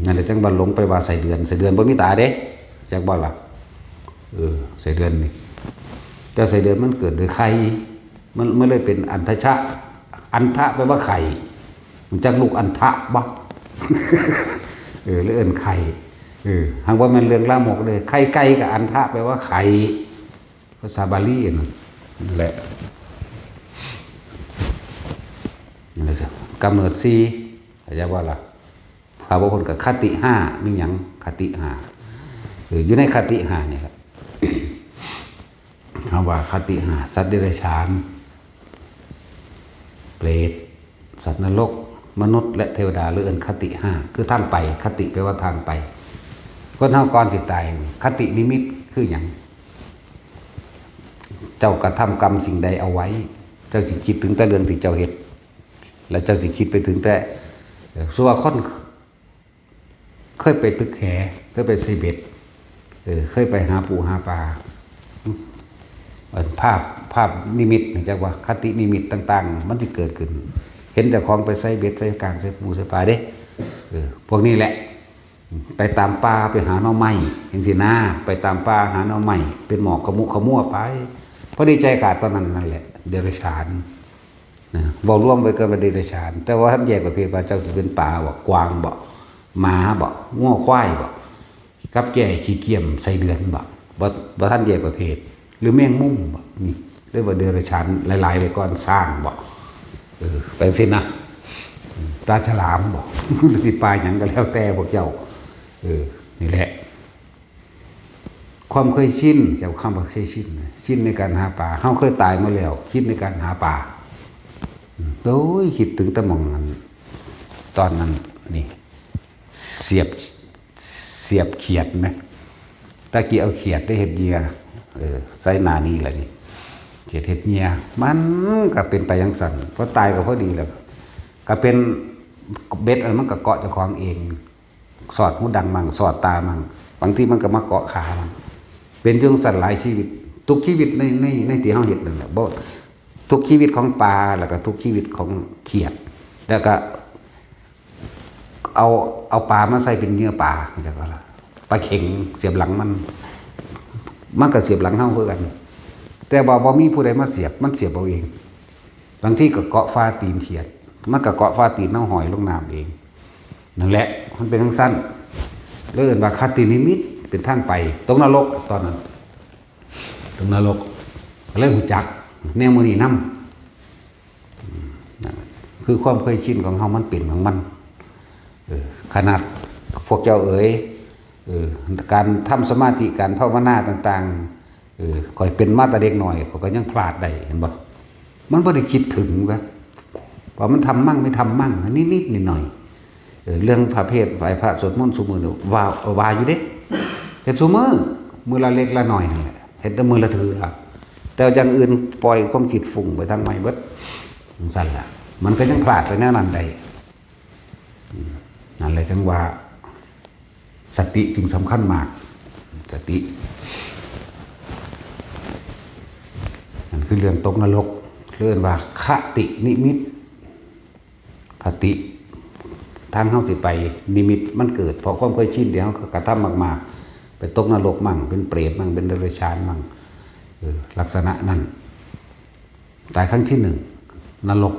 นั่นแหละจังว่าหลงไปว่าไส้เดือน ไส้เดือนบ่มีตาเด้ จักบ่ล่ะ เออ ไส้เดือนนี่ แต่ไส้เดือนมันเกิดโดยไข่ มัน มันเลยเป็นอันทะชะ อันทะแปลว่าไข่ มันจักลูกอันทะบ่ เออ หรือเอิ้นไข่ เออ หากว่าแม่นเรื่องลามกเด้ ไข่ไก่กับอันทะแปลว่าไข่ ภาษาบาลีนั่นแหละ นั่นแหละสิ กำเนิดสี่ เข้าใจบ่ล่ะ พระพุทธกับคติห้า มีหยัง คติห้า เออ อยู่ในคติห้านี่ครับ คำว่าคติห้า สัตว์เดรัจฉาน เปรต สัตว์นรก มนุษย์ และเทวดา หรือเอิ้นคติห้า คือทางไป คติแปลว่าทางไป คนเฮาก่อนสิตาย คตินิมิตคือหยัง เจ้ากระทำกรรมสิ่งใดเอาไว้ เจ้าสิคิดถึงแต่เรื่องที่เจ้าเฮ็ด แล้วเจ้าสิคิดไปถึงแต่ เอ่อ ส่วนคน เคยไปตึกแห เคยไปใส่เบ็ด เออ เคยไปหาปูหาปลา อันภาพ ภาพนิมิตนี่จักว่า คตินิมิตต่างๆ มันสิเกิดขึ้น เห็นเจ้าของไปใส่เบ็ด ใส่กาง ใส่ปู ใส่ปลาเด้ เออ พวกนี้แหละ ไปตามป่าไปหาหน่อไม้ จังซี้นะ ไปตามป่าหาหน่อไม้ เป็นหมอกขมุขมัวไป พอดีใจขาดตอนนั้นนั่นแหละ เดรัจฉาน นะ เว้ารวมไว้ก็ว่าเดรัจฉาน แต่ว่าท่านแยกประเภทว่าเจ้าสิเป็นปลาบ่ กวางบ่ หมาบ่ งัวควายบ่ กับแก่ขี้เกียมไส้เดือนบ่ บ่ บ่ทันแยกประเภท หรือแมงมุมบ่ นี่ เรียกว่าเดรัจฉานหลายๆ ไว้ก่อน ช้างบ่ เออ ไปจังซี้นะ ปลาฉลามบ่ หรือสิปลาหยังก็แล้วแต่พวกเจ้า เออ นี่แหละ ความเคยชิน เจ้าคำว่าเคยชิน ชินในการหาปลา เฮาเคยตายมาแล้ว คิดในการหาปลา อืม โอ้ย คิดถึงแต่หม่องนั้น ตอนนั้น นี่ เสียบ เสียบเขียดไหม ตะกี้เอาเขียดได้เฮ็ดเหยื่อ เออ ใส่หน้านี่แหละนี่ เขียดเฮ็ดเหยื่อ มันก็เป็นไปจังซั่น พอตายก็พอดีแล้ว ก็เป็นเบ็ดอันมันก็เกาะเจ้าของเอง สอดหูดังมั่ง สอดตามั่ง บางทีมันก็มาเกาะขามั่ง เป็นจังซั่นหลายชีวิต ทุกชีวิตใน ใน ในที่เฮาเฮ็ดนั่นแหละ บ่ ทุกชีวิตของปลา แล้วก็ทุกชีวิตของเขียด แล้วก็ เอา เอาปลามาใส่เป็นเหยื่อปลา จังว่าล่ะ ปลาเข็งเสียบหลังมัน มันก็เสียบหลังเฮาคือกัน แต่ว่าบ่มีผู้ใดมาเสียบ มันเสียบเอาเอง บางทีก็เกาะฝ่าตีนเขียด มันก็เกาะฝ่าตีนเฮาห้อยลงน้ำเอง นั่นแหละ มันเป็นจังซั่น เลยเอิ้นว่าคตินิมิต เป็นทางไป ตกนรกตอนนั้น ตกนรก ก็เลยรู้จักแนวมื้อนี้นำ อืม นั่นคือความเคยชินของเฮามันเป็นของมัน เออ ขนาดพวกเจ้าเอ๋ย เออ การทำสมาธิ การภาวนาต่างๆ เออ ข้อยเป็นมาแต่เด็กน้อย ข้อยก็ยังพลาดได้ เห็นบ่ มันบ่ได้คิดถึงว่า ว่ามันทำมั่งไม่ทำมั่ง นิดๆหน่อยๆ เออ เรื่องพระเทศน์ ไหว้พระสวดมนต์ซุมื้อนี่ ว่า ว่าอยู่เด้ เฮ็ดซุมื้อ มื้อละเล็กละน้อยนั่นแหละ เฮ็ดแต่มื้อละเทื่อ แต่อย่างอื่นปล่อยความคิดฟุ้งไปทางใหม่เบิด จังซั่นล่ะ มันก็ยังพลาดไปแนวนั้นได้ อืม นั่นแหละจังว่า สติจึงสำคัญมาก สติ นั่นคือเรื่องตกนรก เรียกว่าคตินิมิต คติ ทางเฮาสิไป นิมิตมันเกิด เพราะความเคยชินที่เฮากระทำมากๆ ไปตกนรกมั่ง เป็นเปรตมั่ง เป็นเดรัจฉานมั่ง เออ ลักษณะนั้น ตายครั้งที่หนึ่ง นรก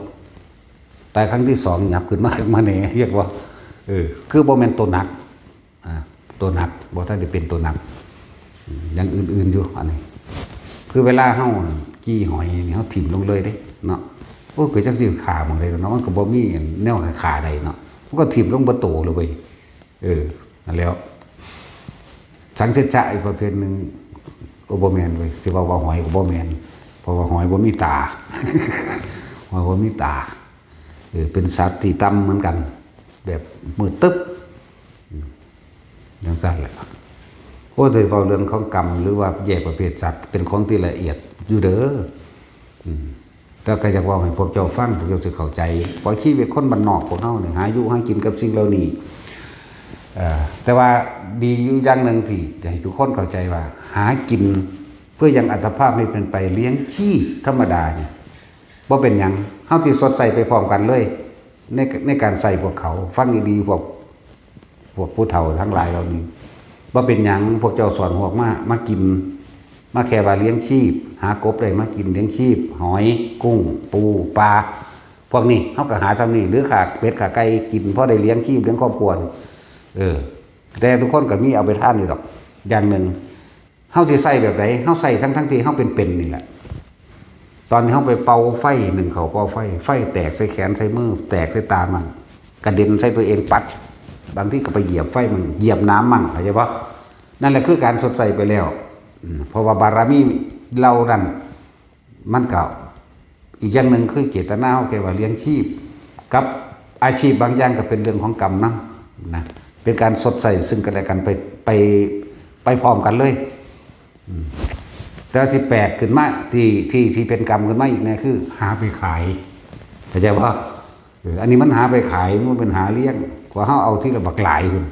ตายครั้งที่สอง หยับขึ้นมา มาแหน่ เรียกว่า เออ คือบ่แม่นตัวหนัก อ่า ตัวหนัก บ่ทันได้เป็นตัวหนัก อืม อย่างอื่นๆอยู่ อันนี้ คือเวลาเฮาจี้หอยนี่ เฮาถิ่มลงเลยเด้เนาะ โอ้ย ก็จักสิฆ่าหม่องใดเนาะ มันก็บ่มีแนวให้ฆ่าได้เนาะ มันก็ถิ่มลงเบิดโตเลยเว้ย เออ นั่นแหล้ว สังเสชะอีกประเภทหนึ่ง โอ้ บ่แม่นเว้ย สิว่าว่าหอยก็บ่แม่น เพราะว่าหอยบ่มีตา หอยบ่มีตา เออ เป็นสัตว์ที่ต่ำเหมือนกัน แบบมืดตึ๊บ อืม จั่งซั้นแหละ โอ้ แต่เว้าเรื่องของกรรม หรือว่าแยกประเภทสัตว์ เป็นของที่ละเอียดอยู่เด้อ อืม แต่ก็อยากเว้าให้พวกเจ้าฟัง พวกเจ้าสิเข้าใจ เพราะชีวิตคนบ้านนอกพวกเฮานี่ หาอยู่หากินกับสิ่งเหล่านี้ เอ่อ แต่ว่าดีอยู่อย่างหนึ่งที่ให้ทุกคนเข้าใจว่า หากินเพื่อยังอัตภาพให้เป็นไป เลี้ยงชีพธรรมดานี่ บ่เป็นหยัง เฮาสิชดใช้ไปพร้อมกันเลย ใน ในการใช้พวกเขา ฟังดีๆ พวก พวกผู้เฒ่าทั้งหลายเหล่านี้ บ่เป็นหยัง พวกเจ้าสอนหวกมา มากิน มาแค่ว่าเลี้ยงชีพ หากบได้มากินเลี้ยงชีพ หอย กุ้ง ปู ปลา พวกนี้เฮาก็หาส่ำนี้ หรือฆ่าเป็ดฆ่าไก่กิน พอได้เลี้ยงชีพเลี้ยงครอบครัว เออ แต่ทุกคนก็มีเอาไปทานอยู่ดอก อย่างหนึ่ง เฮาสิใช้แบบใด เฮาใช้ทั้งๆที่เฮาเป็นๆนี่แหละ ตอนที่เฮาไปเป่าไฟ นึ่งข้าวเป่าไฟ ไฟแตกใส่แขนใส่มือ แตกใส่ตามั่ง กระเด็นใส่ตัวเอง ปัด บางทีก็ไปเหยียบไฟมั่ง เหยียบน้ำมั่ง เข้าใจบ่ นั่นแหละคือการชดใช้ไปแล้ว อืม เพราะว่าบารมีเหล่านั้น มันก็ อีกอย่างหนึ่งคือเจตนาเฮาแค่ว่าเลี้ยงชีพ กับอาชีพบางอย่างก็เป็นเรื่องของกรรมนำนะ เป็นการชดใช้ซึ่งกันและกันไป ไป ไปพร้อมกันเลย อืม แต่ว่าสิแปลกขึ้นมา ที่ ที่ ที่เป็นกรรมขึ้นมาอีกเนี่ยคือ หาไปขาย เข้าใจบ่ เออ อันนี้มันหาไปขาย มันเป็นหาเลี้ยง กว่าเฮาเอาทีละบักหลายพุ้น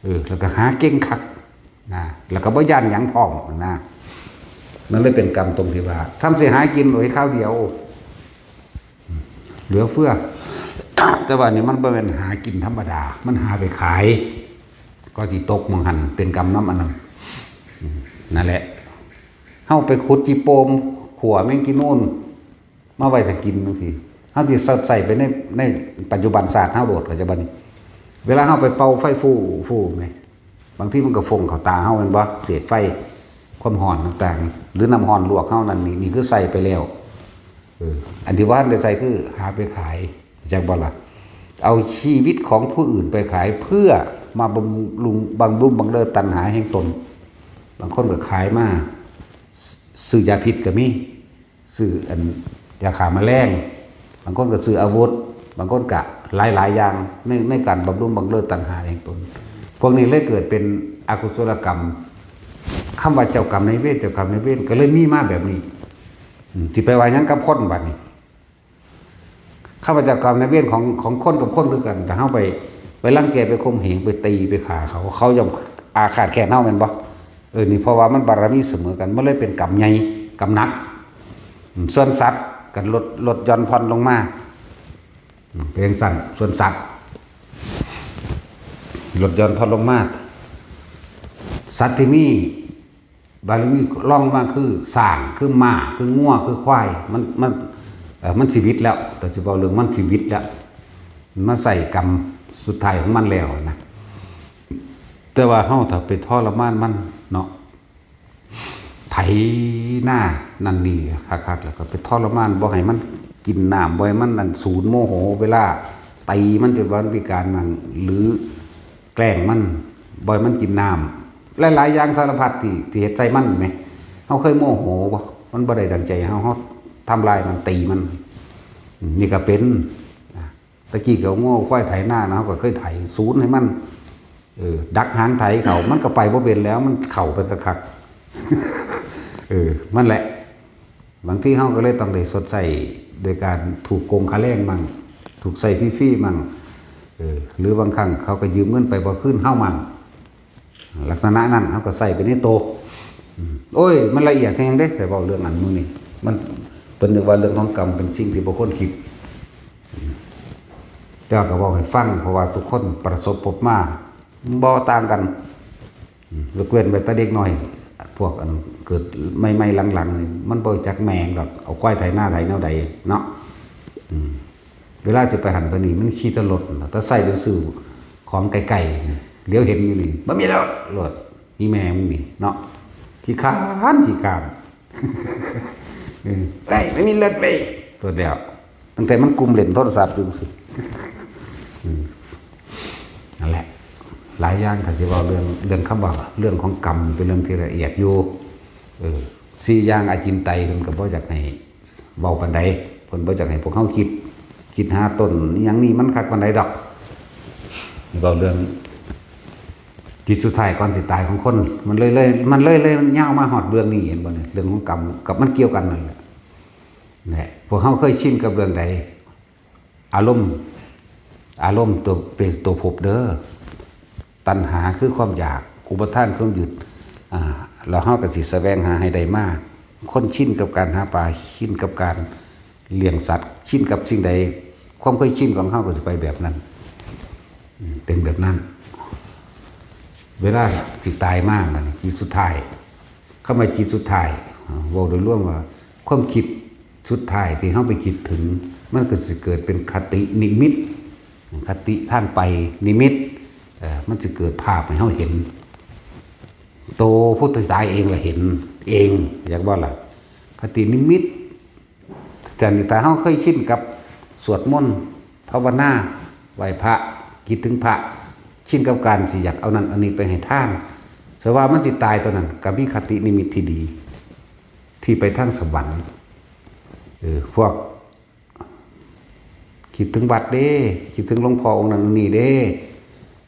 เออ แล้วก็หาเก่งคัก นะ แล้วก็บ่ย้านหยังพร้อมนะ มันเลยเป็นกรรมตรงที่ว่า ทำสิหากินโดยคราวเดียว เหลือเฟือ แต่ว่านี่มันบ่แม่นหากินธรรมดา มันหาไปขาย ก็สิตกหม่องหั่น เป็นกรรมนำอันนั้น อืม นั่นแหละ เฮาไปขุดจิโปม ขั่วแมงกินูน มาไว้ถ้ากินจั่งซี้ เฮาสิใส่ไปใน ในปัจจุบันชาติเฮาโลด เข้าใจบ่นี่ เวลาเฮาไปเป่าไฟฟู่ ฟู่แหม บางทีมันก็ฟงเข้าตาเฮาแม่นบ่ เศษไฟ ความร้อนต่างๆ หรือน้ำร้อนลวกเฮานั่นนี่ นี่คือใส่ไปแล้ว เออ อันที่บ่ทันได้ใส่คือหาไปขาย จักบ่ล่ะ เอาชีวิตของผู้อื่นไปขายเพื่อมาบำรุง บำรุงบังเลิศตัณหาแห่งตน บางคนก็ขายมา ซื้อยาพิษก็มี ซื้ออันยาฆ่าแมลง บางคนก็ซื้ออาวุธ บางคนก็หลายๆ อย่างใน ในการบำรุงบังเลิศตัณหาแห่งตน พวกนี้เลยเกิดเป็นอกุศลกรรม คำว่าเจ้ากรรมนายเวร เจ้ากรรมนายเวร ก็เลยมีมาแบบนี้ อืม สิไปว่าหยังกับคนบัดนี้ คำว่าเจ้ากรรมนายเวรของ ของคนกับคนคือกัน แต่เฮาไป ไปรังแก ไปข่มเหง ไปตี ไปฆ่าเขา เขาย่อมอาฆาตแค้นเฮาแม่นบ่ เออ นี่เพราะว่ามันบารมีเสมอกัน มันเลยเป็นกรรมใหญ่ กรรมหนัก อืม ส่วนสัตว์ก็ลด ลดหย่อนผ่อนลงมา อืม เป็นจั่งซั้น ส่วนสัตว์ ลดหย่อนผ่อนลงมา สัตว์ที่มีบารมีรองลงมาคือช้าง คือม้า คืองัว คือควาย มัน มัน เอ่อ มันชีวิตแล้ว แต่สิเว้าเรื่องมันชีวิตแล้ว มันมาใช้กรรมสุดท้ายของมันแล้วนะ แต่ว่าเฮาถ้าไปทรมานมันเนาะ ไถนานั่นนี่คักๆ แล้วก็ไปทรมาน บ่ให้มันกินน้ำ บ่ให้มันนั่น สูนโมโห เวลาตีมันจนว่ามันพิการนั่น หรือแกล้งมัน บ่ให้มันกินน้ำ หลายๆ อย่างสารพัดที่ ที่เฮ็ดใส่มันแหม เฮาเคยโมโหบ่ มันบ่ได้ดังใจเฮา เฮาทำลายมัน ตีมัน อืม นี่ก็เป็น นะ ตะกี้ก็เอางัวควายไถนานะ เฮาก็เคยไถ สูนให้มัน เออ ดักหางไถเขา มันก็ไปบ่เป็นแล้ว มันเข้าไปคักๆ เออ มันแหละ บางทีเฮาก็เลยต้องได้ชดใช้โดยการถูกโกงค่าแรงมั่ง ถูกใช้ฟรีๆ มั่ง เออ หรือบางครั้งเขาก็ยืมเงินไปบ่คืนเฮามั่ง ลักษณะนั้นเฮาก็ใช้ไปในโต อืม โอ้ย มันละเอียดแฮงเด้ แต่เว้าเรื่องอันมื้อนี้ มัน เพิ่นนึกว่าเรื่องของกรรมเป็นสิ่งที่บ่ควรคิด อืม แต่ว่าก็เว้าให้ฟัง เพราะว่าทุกคนประสบพบมาบ่ต่างกัน อืม ยกเว้นไปแต่เด็กน้อย พวกอันเกิดใหม่ๆหลังๆนี่ มันบ่จักแม่งดอก เอาควายไถนาไถแนวใดเนาะ อืม เวลาสิไปหั้นไปนี่ มันขี่แต่รถน่ะ แต่ใส่ไปซื้อของไกลๆนี่ เหลียวเห็นอยู่นี่ บ่มีรถ รถ อีแม่มึงนี่เนาะ ขี้คร้าน ขี้คร้าน เออ เอ้ย ไม่มีรถเลย รถแล้ว ตั้งแต่มันกุมเล่นโทรศัพท์อยู่สิ อืม นั่นแหละ หลายอย่าง ถ้าสิเว้าเรื่อง เรื่องคำว่า เรื่องของกรรม เป็นเรื่องที่ละเอียดอยู่ เออ สี่อย่างอาจินไตย เพิ่นก็บ่อยากให้เว้าปานใด เพิ่นบ่อยากให้พวกเฮาคิด คิดหาต้นอิหยังนี่มันคักปานใดดอก เว้าเรื่องจิตสุดท้ายก่อนสิตายของคน มันเลย เลย มันเลย เลย มันยาวมาฮอดเรื่องนี้ เห็นบ่เนี่ย เรื่องของกรรม กับมันเกี่ยวกันนั่นแหละ แหละ พวกเฮาเคยชินกับเรื่องใด อารมณ์ อารมณ์ตัวเป็นตัวภพเด้อ ตัณหาคือความอยาก อุปาทานความยึด อ่า แล้วเฮาก็สิแสวงหาให้ได้มา คนชินกับการหาปลา ชินกับการเลี้ยงสัตว์ ชินกับสิ่งใด ความเคยชินของเฮาก็สิไปแบบนั้น อืม เป็นแบบนั้น เวลาสิตายมาบัดนี้ จิตสุดท้าย คำว่าจิตสุดท้าย อ่า เว้าโดยรวมว่า ความคิดสุดท้ายที่เฮาไปคิดถึง มันก็สิเกิดเป็นคตินิมิต คติทางไปนิมิต เอ่อ มันสิเกิดภาพให้เฮาเห็น โตผู้ตายเองละเห็นเอง อยากว่าล่ะ คตินิมิต แต่นี่ถ้าเฮาเคยชินกับสวดมนต์ ภาวนา ไหว้พระ คิดถึงพระ ชินกับการสิอยากเอานั่นเอานี่ไปให้ทาน แต่ว่ามันสิตายตอนนั้น ก็มีคตินิมิตที่ดี ที่ไปทางสวรรค์ เออ พวก คิดถึงวัดเด้ คิดถึงหลวงพ่อองค์นั้นองค์นี้เด้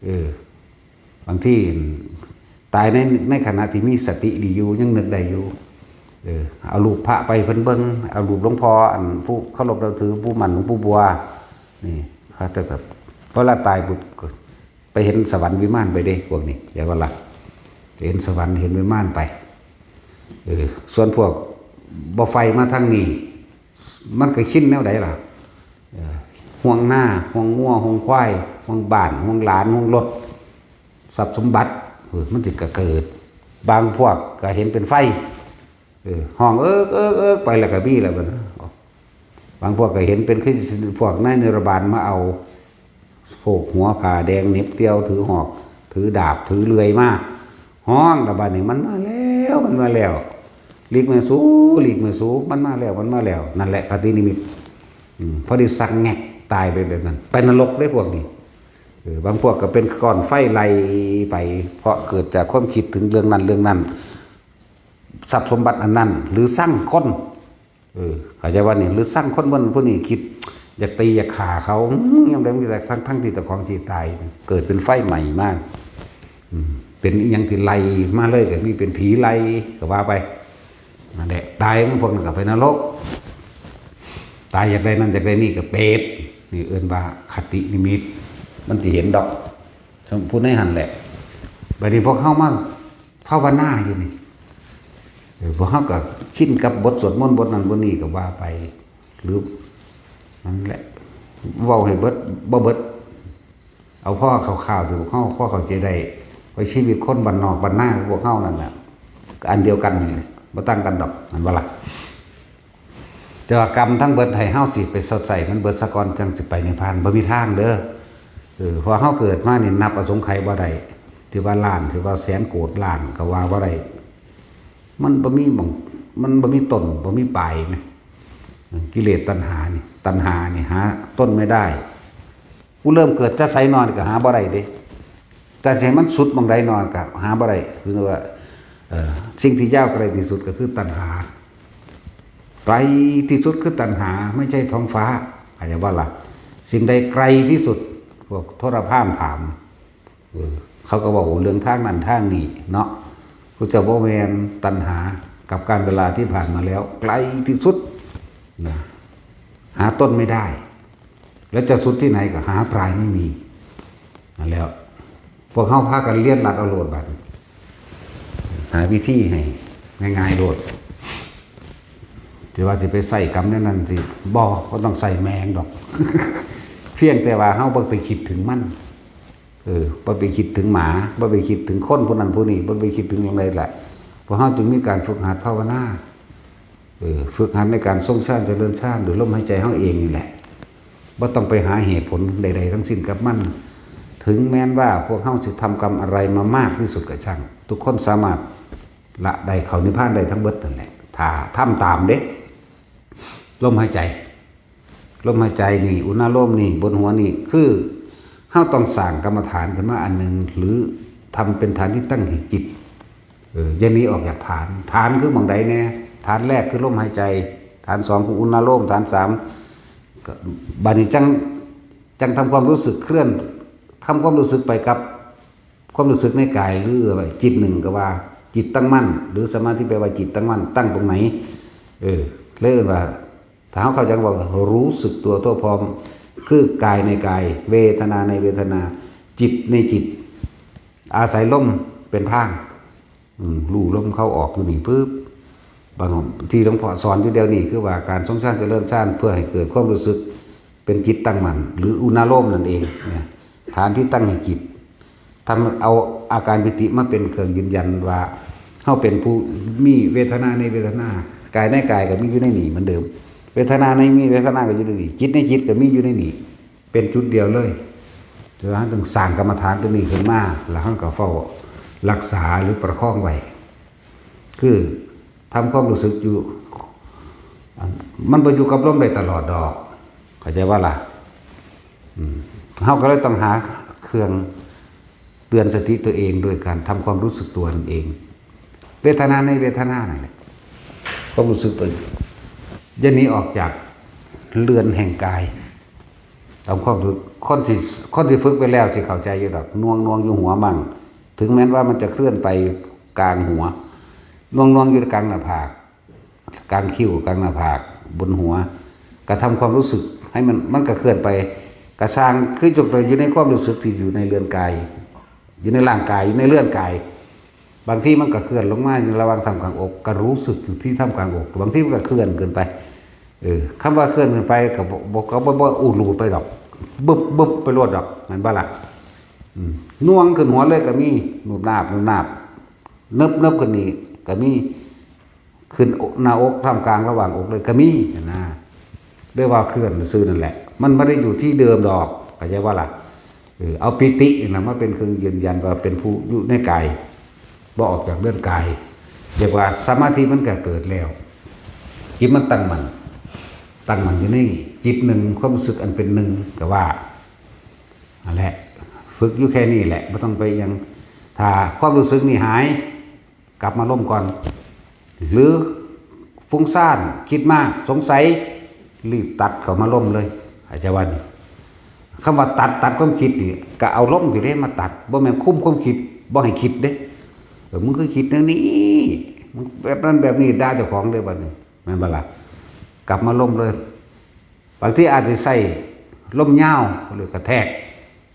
เออ บางทีตายใน ในขณะที่มีสติดีอยู่ ยังนึกได้อยู่ เออ เอารูปพระไปเพิ่นเบิ่ง เอารูปหลวงพ่อ อันผู้เคารพนับถือ ปู่หมั่น หลวงปู่บัว นี่ เขาจะแบบ พอละตายปุ๊บก็ไปเห็นสวรรค์วิมานไปเด้ พวกนี้ อย่าว่าละ เห็นสวรรค์ เห็นวิมานไป เออ ส่วนพวกบ่ใฝ่มาทางนี้ มันก็ชินแนวใดล่ะ เออ ห่วงนา ห่วงงัว ห่วงควาย ห่วงบ้าน ห่วงหลาน ห่วงรถ ทรัพย์สมบัติ เออ มันสิก็เกิด บางพวกก็เห็นเป็นไฟ เออ ฮ้องเอิกเอิกเอิกไปแล้วก็มีแล้วบัดนั้น บางพวกก็เห็นเป็นคือพวกนายนิรบาลมาเอา โพกหัวผ้าแดงเหน็บเตียว ถือหอก ถือดาบ ถือเลื่อยมา ฮ้องละบัดนี้ มันมาแล้ว มันมาแล้ว หลีกแม่สู หลีกแม่สู มันมาแล้ว มันมาแล้ว นั่นแหละคตินิมิต อืม พอดีสักแงกตายไปแบบนั้น ไปนรกเด้พวกนี้ เออ บางพวกก็เป็นก้อนไฟไหลไป เพราะเกิดจากความคิดถึงเรื่องนั้นเรื่องนั้น ทรัพย์สมบัติอันนั้น หรือซังคน เออ เข้าใจว่านี่ หรือซังคนเพิ่นผู้นี้คิด อยากตีอยากฆ่าเขา อืม ยามใดมันก็ทั้ง ทั้งที่เจ้าของสิตาย เกิดเป็นไฟใหม่มา อืม เป็นอิหยังที่ไล่มาเลย ก็มีเป็นผีไล่ก็ว่าไป นั่นแหละ ตายมันพวกนั้นก็ไปนรก ตายอยากได้นั่นอยากได้นี่ก็เปรต นี่เอิ้นว่าคตินิมิต มันสิเห็นดอก ผู้ในหั่นแหละ บัดนี้พวกเฮามาภาวนาอยู่นี่ เออ พวกเฮาก็ชินกับบทสวดมนต์บทนั้นบทนี้ก็ว่าไป หรือ นั่นแหละ เว้าให้เบิด บ่เบิด เอาพอคร่าวๆ ที่พวกเฮาพอเข้าใจได้ ว่าชีวิตคนบ้านนอกบ้านนาพวกเฮานั่นแหละ ก็อันเดียวกันนี่แหละ บ่ต่างกันดอก แม่นบ่ล่ะ แต่ว่ากรรมทั้งเบิดให้เฮาสิไปชดใช้มันเบิดซะก่อน จั่งสิไปนิพพาน บ่มีทางเด้อ เออ เพราะเฮาเกิดมานี่นับอสงไขยบ่ได้ สิว่าล้าน สิว่าแสนโกดล้านก็ว่าบ่ได้ มันบ่มีหม่อง มันบ่มีต้น บ่มีปลายแหม กิเลสตัณหานี่ ตัณหานี่หาต้นไม่ได้ ผู้เริ่มเกิดแต่ไสนอนก็หาบ่ได้เด้ แต่สิให้มันสุดหม่องใดนอนก็หาบ่ได้ คือว่า เอ่อ สิ่งที่ยาวไกลที่สุดก็คือตัณหา ไกลที่สุดคือตัณหา ไม่ใช่ท้องฟ้า เข้าใจบ่ล่ะ สิ่งใดไกลที่สุด พวกทรพราหมณ์ถาม เออ เขาก็บอกว่าเรื่องทางนั้นทางนี้เนาะ พุทธเจ้าบอกแม่น ตัณหากับกาลเวลาที่ผ่านมาแล้ว ไกลที่สุดนะ หาต้นไม่ได้ แล้วจะสุดที่ไหนก็หาปลายไม่มี นั่นแหละ พวกเฮาพากันเรียนรัดเอาโลดบัดนี้ หาวิธีให้ง่ายๆโลด สิว่าสิไปใช้กรรมแนวนั้นสิ บ่ บ่ต้องใช้แม่งดอก เพียงแต่ว่าเฮาบ่ไปคิดถึงมัน เออ บ่ไปคิดถึงหมา บ่ไปคิดถึงคนผู้นั้นผู้นี้ บ่ไปคิดถึงอย่างใดล่ะ พวกเฮาจึงมีการฝึกหัดภาวนา เออ ฝึกหัดในการทรงฌานเจริญฌานโดยลมหายใจเฮาเองนี่แหละ บ่ต้องไปหาเหตุผลใดๆทั้งสิ้นกับมัน ถึงแม้นว่าพวกเฮาสิทำกรรมอะไรมามากที่สุดก็ช่าง ทุกคนสามารถละได้เข้านิพพานได้ทั้งเบิดนั่นแหละ ถ้าทำตามเด้ ลมหายใจ ลมหายใจนี่ อุณาโลมนี่ บนหัวนี่ คือเฮาต้องสร้างกรรมฐานขึ้นมาอันหนึ่ง หรือทำเป็นฐานที่ตั้งแห่งจิต เออ อย่าหนีออกจากฐาน ฐานคือหม่องใดแน่ ฐานแรกคือลมหายใจ ฐานสองคืออุณาโลม ฐานสาม ก็ บัดนี้จั่ง จั่งทำความรู้สึกเคลื่อน ทำความรู้สึกไปกับความรู้สึกในกาย หรือว่าจิตหนึ่งก็ว่า จิตตั้งมั่น หรือสมาธิแปลว่าจิตตั้งมั่น ตั้งตรงไหน เออ เลยว่า ถ้าเฮาเข้าใจว่ารู้สึกตัวทั่วพร้อม คือกายในกาย เวทนาในเวทนา จิตในจิต อาศัยลมเป็นทาง อืม รู้ลมเข้าออกอยู่นี่ปึ๊บ บางที่หลวงพ่อสอนอยู่เดี๋ยวนี้ คือว่าการทรงฌานเจริญฌาน เพื่อให้เกิดความรู้สึกเป็นจิตตั้งมั่น หรืออุณาโลมนั่นเองเนี่ย ฐานที่ตั้งแห่งจิต ทำเอาอาการปีติมาเป็นเครื่องยืนยันว่าเฮาเป็นผู้มีเวทนาในเวทนา กายในกายก็มีอยู่ในนี่เหมือนเดิม เวทนาในมีเวทนาก็อยู่ในนี่ จิตในจิตก็มีอยู่ในนี่ เป็นจุดเดียวเลย แต่ว่าเฮาต้องสร้างกรรมฐานตัวนี้ขึ้นมา แล้วเฮาก็เฝ้ารักษาหรือประคองไว้ คือทำความรู้สึกอยู่ มันบ่อยู่กับลมได้ตลอดดอก เข้าใจว่าล่ะ อืม เฮาก็เลยต้องหาเครื่องเตือนสติตัวเอง โดยการทำความรู้สึกตัวนั่นเอง เวทนาในเวทนานั่นแหละ ความรู้สึกตัว อย่าหนีออกจากเรือนแห่งกาย เอาความรู้ คนที่ คนที่ฝึกไปแล้วสิเข้าใจอยู่ดอก หน่วงๆอยู่หัวมั่ง ถึงแม้นว่ามันจะเคลื่อนไปกลางหัว หน่วงๆอยู่กลางหน้าผาก กลางคิ้ว กลางหน้าผาก บนหัว กระทำความรู้สึกให้มัน มันก็เคลื่อนไป กระซ่าง คือยกตัวอยู่ในความรู้สึกที่อยู่ในเรือนกาย อยู่ในร่างกาย อยู่ในเรือนกาย บางทีมันก็เคลื่อนลงมาในระหว่างท่ามกลางอก ก็รู้สึกอยู่ที่ท่ามกลางอก บางทีมันก็เคลื่อนเกินไป เออ คำว่าเคลื่อนเกินไปก็บ่ บ่ ก็บ่ บ่อู้หลูดไปดอก บึบบึบไปโลดดอก แม่นบ่ล่ะ อืม หน่วงขึ้นหัวเลยก็มี หนุบหนาบ หนุบหนาบ เนิบ เนิบขึ้นนี่ก็มี ขึ้นหน้าอก ท่ามกลางระหว่างอกเลยก็มีนะ เรียกว่าเคลื่อนซื่อนั่นแหละ มันบ่ได้อยู่ที่เดิมดอก เข้าใจว่าล่ะ เออ เอาปีตินี่นะมาเป็นเครื่องยืนยันว่าเป็นผู้อยู่ในกาย บ่ออกจากเรือนกาย เรียกว่าสมาธิมันก็เกิดแล้ว จิตมันตั้งมั่น ตั้งมั่นอยู่ในจิตหนึ่ง ความรู้สึกอันเป็นหนึ่งก็ว่า นั่นแหละ ฝึกอยู่แค่นี้แหละ บ่ต้องไปหยัง ถ้าความรู้สึกนี่หาย กลับมาลมก่อน หรือฟุ้งซ่าน คิดมาก สงสัย รีบตัดเข้ามาลมเลย อาจารย์วัน คำว่าตัด ตัดความคิดนี่ ก็เอาลมอยู่เด้มาตัด บ่แม่นคุมความคิด บ่ให้คิดเด้ เออ มึงคือคิดแนวนี้ มึงแบบนั้นแบบนี้ ด่าเจ้าของเด้บัดนี้ แม่นบ่ล่ะ กลับมาลมเลย บางทีอาจสิใช้ลมยาว หรือกระแทก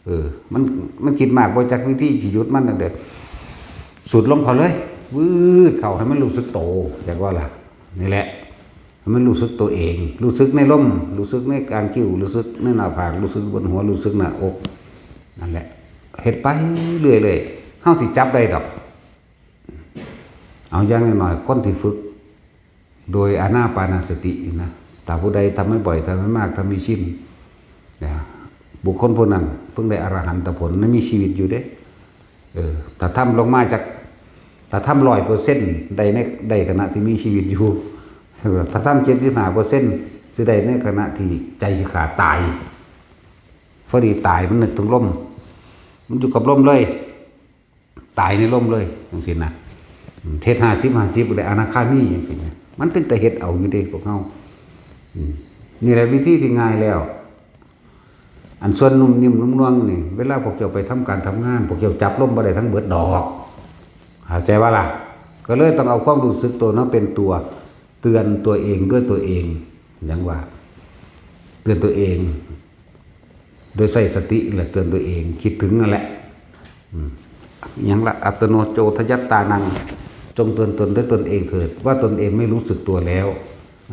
เออ มัน มันคิดมาก บ่จักวิธีสิหยุดมัน ตั้งแต่สูดลมเข้าเลย วืดเข้า ให้มันรู้สึกโต จักว่าล่ะ นี่แหละ ให้มันรู้สึกตัวเอง รู้สึกในลม รู้สึกในกลางคิ้ว รู้สึกในหน้าผาก รู้สึกบนหัว รู้สึกหน้าอก นั่นแหละ เฮ็ดไปเรื่อยๆ เฮาสิจับได้ดอก เอาอย่างน้อยๆ คนที่ฝึก โดยอานาปานสตินี่นะ ถ้าผู้ใดทำไม่บ่อย ทำไม่มาก ทำไม่ชิน นะ บุคคลผู้นั้นเพิ่งได้อรหันตผล ในมีชีวิตอยู่เด้ เออ ถ้าทำลงมาจาก ถ้าทำร้อยเปอร์เซ็นต์ ได้ใน ได้ขณะที่มีชีวิตอยู่ ถ้าทำเจ็ดสิบห้าเปอร์เซ็นต์ สิได้ในขณะที่ใจสิขาดตาย พอดีตายมันนึกถึงลม มันอยู่กับลมเลย ตายในลมเลย จังซี้นะ อืม เฮ็ดห้าสิบ ห้าสิบ ก็ได้อนาคามี จังซี้นะ มันเป็นแต่เฮ็ดเอาอยู่เด้พวกเฮา อืม นี่แหละวิธีที่ง่ายแล้ว อันส่วนนุ่มนิ่มนุ่มนวลนี่ เวลาพวกเจ้าไปทำการทำงาน พวกเจ้าจับลมบ่ได้ทั้งเบิดดอก เข้าใจว่าล่ะ ก็เลยต้องเอาความรู้สึกตัวนั้นเป็นตัวเตือนตัวเองด้วยตัวเอง อย่างว่า เตือนตัวเอง โดยใช้สติและเตือนตัวเอง คิดถึงนั่นแหละ อืม อย่างละ อัตโนโจทยัตตานัง จงเตือนตนด้วยตนเองเถิด ว่าตนเองไม่รู้สึกตัวแล้ว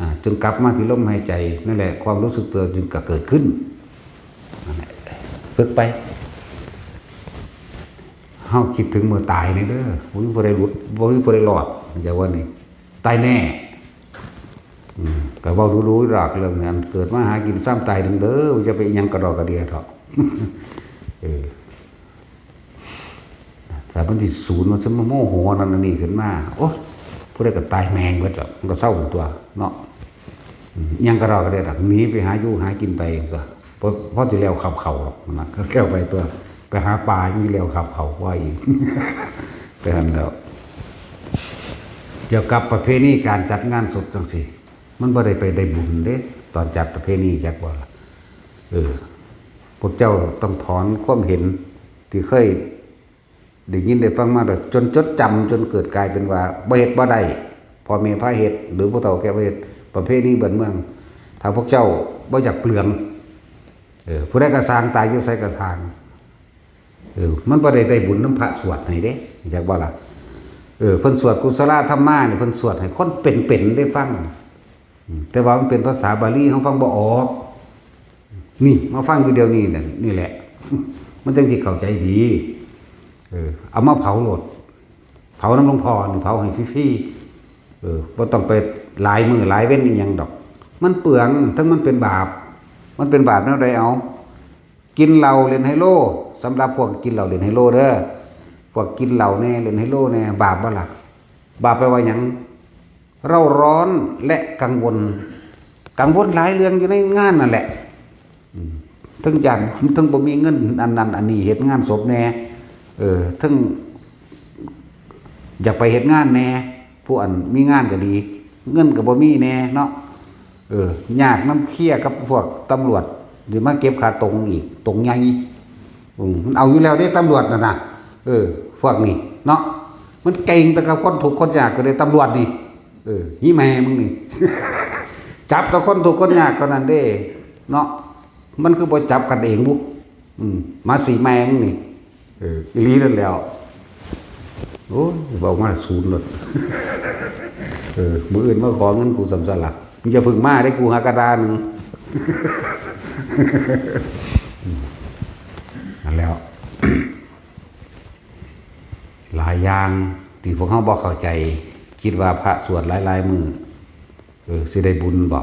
อ่า จึงกลับมาที่ลมหายใจ นั่นแหละ ความรู้สึกตัวจึงกะเกิดขึ้น อ่า ฝึกไป เฮาคิดถึงมื้อตายนี่เด้อ บ่มีผู้ใดหลุด บ่มีผู้ใดรอด เข้าใจว่านี่ ตายแน่ อืม ก็เว้าดูๆดอกเรื่องนั้น เกิดมาหากินซ้ำตายหนึ่งเด้อ อย่าไปอิหยังกระดอกกระเดียเถาะ เออ ถ้ามันสิศูนย์ มันสิมาโมโหนั่นอันนี้ขึ้นมา โอ๊ย ผู้ใดก็ตายแม่งเบิดดอก มันก็เศร้าตัวเนาะ อืม อิหยังกระดอกกระเดียดอก หนีไปหาอยู่หากินไปตัว เพราะ เพราะสิแล้วขับเขาหรอกนะ ก็แล้วไปตัว ไปหาปลาอยู่แล้วขับเขาว่าอีก ไปหั้นแล้ว เกี่ยวกับประเพณีการจัดงานศพจังซี่ มันบ่ได้ไปได้บุญเด้ ตอนจัดประเพณีจักว่า เออ พวกเจ้าต้องถอนความเห็นที่เคยได้ยินได้ฟังมา โดยจนจดจำ จนเกิดกลายเป็นว่าบ่เฮ็ดบ่ได้ พ่อแม่พาเฮ็ด หรือผู้เฒ่าแก่พาเฮ็ด ประเพณีบ้านเมือง ถ้าพวกเจ้าบ่อยากเปลือง เออ ผู้ใดก็ซ่าง ตายอยู่ไสก็ซ่าง เออ มันบ่ได้ได้บุญนำพระสวดให้เด้ จักบ่ล่ะ เออ เพิ่นสวดกุศลธรรมานี่ เพิ่นสวดให้คนเป็นๆได้ฟัง อืม แต่ว่ามันเป็นภาษาบาลี เฮาฟังบ่ออก นี่ มาฟังอยู่เดี๋ยวนี้น่ะ นี่แหละ มันจังสิเข้าใจดี เออ เอามาเผาโลด เผานำหลวงพ่อนี่ เผาให้ฟรีๆ เออ บ่ต้องไปหลายมื้อหลายเว็นอีหยังดอก มันเปลือง ทั้งมันเป็นบาป มันเป็นบาปแนวใดเอา กินเหล้าเล่นไฮโล สำหรับพวกกินเหล้าเล่นไฮโลเด้อ พวกกินเหล้าแน่ เล่นไฮโลแน่ บาปบ่ล่ะ บาปแปลว่าหยัง เร่าร้อนและกังวล กังวลหลายเรื่องอยู่ในงานนั่นแหละ อืม เทิงย้าน เทิงบ่มีเงินอันนั้นอันนี้ เฮ็ดงานศพแน่ เออ เทิงอยากไปเฮ็ดงานแน่ ผู้อันมีงานก็ดี เงินก็บ่มีแน่เนาะ เออ ยากนำเคลียร์กับพวกตำรวจ สิมาเก็บค่าตรงอีก ตรงใหญ่ อืม มันเอาอยู่แล้วเด้ ตำรวจน่ะนะ เออ พวกนี้เนาะ มันเก่งแต่กับคนทุกข์คนยากก็เลย ตำรวจนี่ เออ หีแม่มึงนี่ จับแต่คนทุกข์คนยากเท่านั้นเด้ เนาะ มันคือบ่จับกันเองบุ อืม มาสิแม่มึงนี่ เออ อีหลีนั่นแหล้ว โอ้ย เว้ามาศูนย์โลด เออ มื้ออื่นมาขอเงินกูซ้ำซะล่ะ มึงอย่าเพิ่งมาเด้ กูหากระดาหนึ่ง นั่นแหล้ว หลายอย่างที่พวกเฮาบ่เข้าใจ คิดว่าพระสวดหลายๆมื้อ เออ สิได้บุญบ่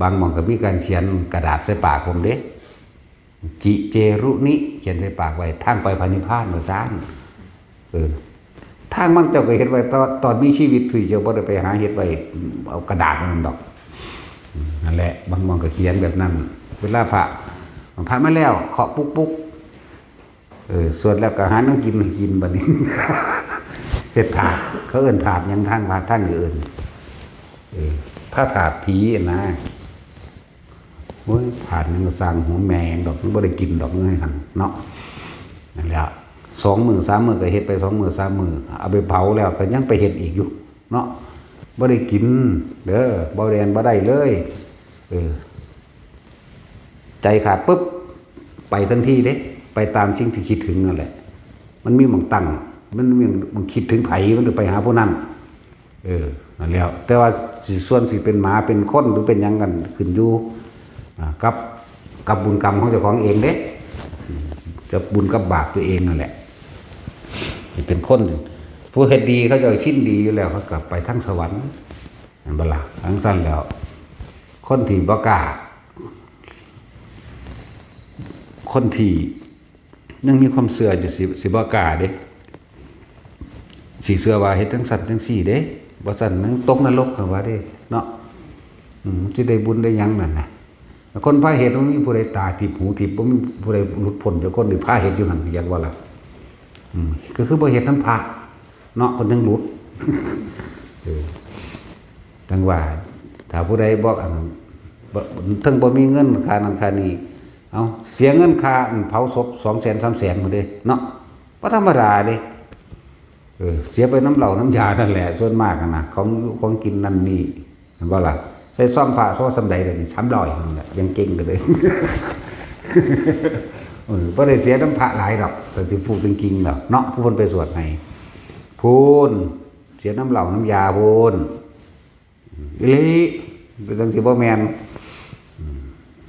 บางหม่องก็มีการเขียนกระดาษใส่ปากผมเด้ จิเจรุนิ เขียนใส่ปากไว้ ทางไปพระนิพพานว่าซั่น เออ ทางมันเจ้าก็เฮ็ดไว้ตอน ตอนมีชีวิตพุ้น เจ้าบ่ได้ไปหาเฮ็ดไว้ เอากระดาษนั่นดอก อืม นั่นแหละ บางหม่องก็เขียนแบบนั้น เวลาพระ พระมาแล้ว เคาะปุ๊กปุ๊ก เออ สวดแล้วก็หาแนวกินให้กินบัดนี้ เฮ็ดถาด เขาเอิ้นถาดหยัง ทางภาค ทางอื่น เออ พระถาดผีอะนะ โอ้ย ถาดหยังก็ซ่างหัวแม่ดอก มันบ่ได้กินดอก เงินหั่นเนาะ นั่นแหละ สองมื้อสามมื้อก็เฮ็ดไป สองมื้อสามมื้อ เอาไปเผาแล้วก็ยังไปเฮ็ดอีกอยู่เนาะ บ่ได้กินเด้อ บ่แล่นบ่ได้เลย เออ ใจขาดปุ๊บ ไปทันทีเด้ ไปตามสิ่งที่คิดถึงนั่นแหละ มันมีหม่องตั้ง มันมีหม่องคิดถึงไผ มันก็ไปหาผู้นั้น เออ นั่นแหล้ว แต่ว่าสิ ส่วนสิเป็นหมาเป็นคนหรือเป็นหยังกัน ขึ้นอยู่ อ่า กับ กับบุญกรรมของเจ้าของเองเด้ อืม กับบุญกับบาปตัวเองนั่นแหละ สิเป็นคน ผู้เฮ็ดดีเขาเจ้าชินดีอยู่แล้ว เขาก็ไปทางสวรรค์ แม่นบ่ล่ะ จั่งซั้นแล้ว คนที่บ่กล้า คนที่ยังมีความเชื่อจะสิ สิบ่กล้าเด้ สิเชื่อว่าเฮ็ดจั่งซั้นจั่งซี้เด้ บ่ซั้นมันตกนรกนะว่าเด้ เนาะ อืม สิได้บุญได้หยังนั่นน่ะ คนพาเฮ็ด บ่มีผู้ใดตาทิพย์หูทิพย์ บ่มีผู้ใดหลุดพ้นจากคนที่พาเฮ็ดอยู่หั่น อยากว่าล่ะ อืม ก็คือบ่เฮ็ดนำพระเนาะ เพิ่นถึงหลุด เออ จั่งว่า ถ้าผู้ใดบอกอัน บ่ เทิงบ่มีเงินค่านั่นค่านี่ เอา เสียเงินค่าอันเผาศพ สองแสน สามแสน พุ้นเด้ เนาะ บ่ธรรมดาเด้ เออ เสียไปนำเหล้านำยานั่นแหละ ส่วนมากหั้นนะ ของอยู่ของกินนั่นนี่ แม่นบ่ล่ะ ใส่ซองพระซองส่ำใดล่ะนี่ สามร้อย นั่นแหละ ยังเก่งก็เลย เออ บ่ได้เสียนำพระหลายดอก แต่สิพูดจริงๆแล้วเนาะ ผู้เพิ่นไปสวดให้ พู้น เสียนำเหล้านำยาพู้น อีหลี เป็นจั่งซี้บ่แม่น อืม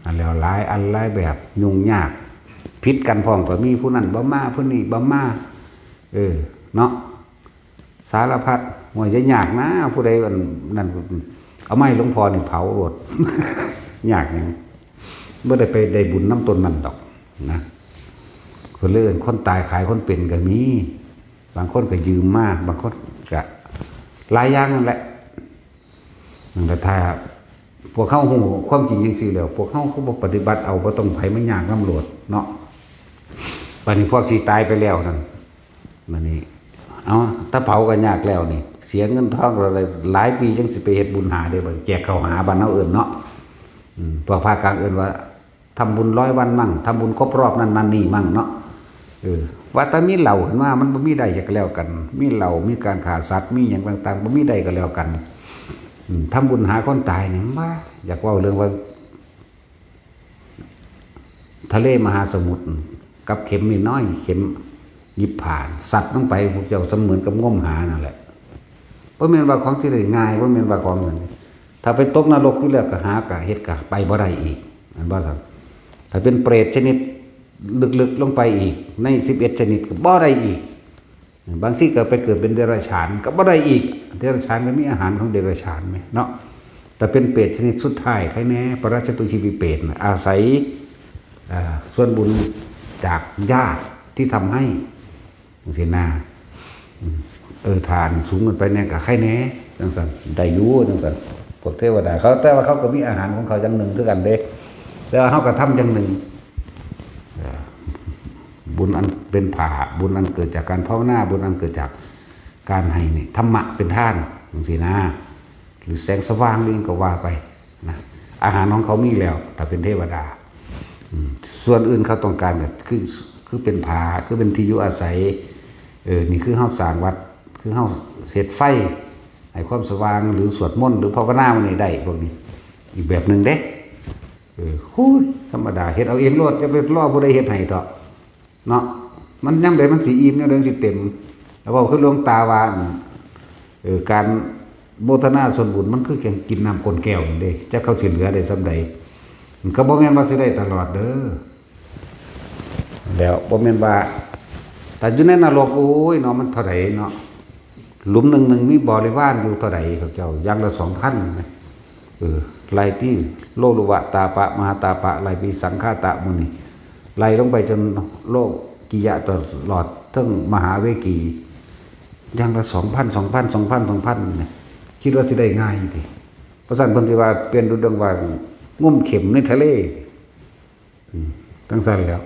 อันแล้วหลายอันหลายแบบ ยุ่งยาก ผิดกันพร้อมก็มี ผู้นั้นบ่มา ผู้นี้บ่มา เออ เนาะ สารพัด ว่าจะยากนะ ผู้ใดอันนั้น เอาไม้หลวงพ่อนี่เผาโลด ยากหยัง บ่ได้ไปได้บุญนำต้นนั้นดอกนะ เพิ่นเลยเอิ้นคนตายขายคนเป็นก็มี บางคนก็ยืมมา บางคนก็หลายอย่างนั่นแหละ นั่นแหละ ถ้าพวกเฮาฮู้ความจริงจังซี่แล้ว พวกเฮาคือบ่ปฏิบัติเอา บ่ต้องไผมายากนำโลดเนาะ บัดนี้พวกสิตายไปแล้วนั่น บัดนี้ เอา ถ้าเผาก็ยากแล้วนี่ เสียเงินทองอะไร หลายปีจังสิไปเฮ็ดบุญหาเด้ บัดแจกข้าวหาบ้านเฮาเอิ้นเนาะ อืม พวกภาคกลางเอิ้นว่า ทำบุญร้อยวันมั่ง ทำบุญครบรอบนั่นนั่นนี่มั่งเนาะ เออ ว่าแต่มีเหล้าขึ้นมา มันบ่มีได้จักแล้วกัน มีเหล้า มีการฆ่าสัตว์ มีหยังต่างๆ บ่มีได้ก็แล้วกัน อืม ทำบุญหาคนตายนี่ ว่า อยากเว้าเรื่องว่า ทะเลมหาสมุทรกับเข็มน้อยๆ เข็มหยิบผ่าน สัตว์ลงไป พวกเจ้าเสมือนกับงมหานั่นแหละ บ่แม่นว่าของสิได้ง่าย บ่แม่นว่าของนั่น ถ้าไปตกนรกอยู่แล้วก็หาก็เฮ็ดก็ไปบ่ได้อีก แม่นบ่ล่ะ ถ้าเป็นเปรตชนิดลึกๆลงไปอีก ในสิบเอ็ดชนิดก็บ่ได้อีก บางทีก็ไปเกิดเป็นเดรัจฉานก็บ่ได้อีก เดรัจฉานก็มีอาหารของเดรัจฉานแหมเนาะ แต่เป็นเปรตชนิดสุดท้าย ใครแน่ ปะราชตุชีวิเปรตน่ะ อาศัย อ่า ส่วนบุญจากญาติที่ทำให้ จังซี่นะ อืม เออ ถ้าอันสูงเกินไปแน่ก็ใครแน่ จังซั่น ได้อยู่ จังซั่น พวกเทวดาเขา แต่ว่าเขาก็มีอาหารของเขาอย่างหนึ่งคือกันเด้ แต่ว่าเขาก็ทำอย่างหนึ่ง เอ่อ บุญอันเป็นผา บุญอันเกิดจากการภาวนา บุญอันเกิดจากการให้นี่ ธรรมะเป็นทาน จังซี่นะ หรือแสงสว่างนี่ก็ว่าไปนะ อาหารของเขามีแล้ว ถ้าเป็นเทวดา อืม ส่วนอื่นเขาต้องการก็คือ คือเป็นผา คือเป็นที่อยู่อาศัย เออ นี่คือเฮาสร้างวัด คือเฮาเฮ็ดไฟ ให้ความสว่าง หรือสวดมนต์ หรือภาวนามันนี่ได้ พวกนี้ อีกแบบหนึ่งเด้ เออ ฮู้ย ธรรมดา เฮ็ดเอาเองโลด จะไปรอผู้ใดเฮ็ดให้เถาะ เนาะ มันยามใดมันสิอิ่ม ยามใดมันสิเต็ม แล้วเว้าคือหลวงตาว่า เออ การโมทนาส่วนบุญมันคือจั่งกินน้ำก้นแก้วนั่นเด้ จักเขาสิเหลือได้ส่ำใด ก็บ่แม่นว่าสิได้ตลอดเด้อ แล้วบ่แม่นว่า ถ้าอยู่ในนรก โอ้ยเนาะ มันเท่าใดเนาะ หลุมหนึ่งหนึ่งมีบริวารอยู่เท่าใด เขาเจ้า อย่างละสองพันนะ เออ ไล่ที่โลลุวะตาปะ มหาตาปะ ไล่ไปสังฆาตะหมู่นี่ ไล่ลงไปจนโลกิยะตลอดเทิงมหาเวกี อย่างละสองพัน สองพัน สองพัน สองพัน เนี่ย คิดว่าสิได้ง่ายติ เพราะฉะนั้นเพิ่นสิว่าเปรียบดุจดังว่างมเข็มในทะเล อืม จั่งซั่นแหล้ว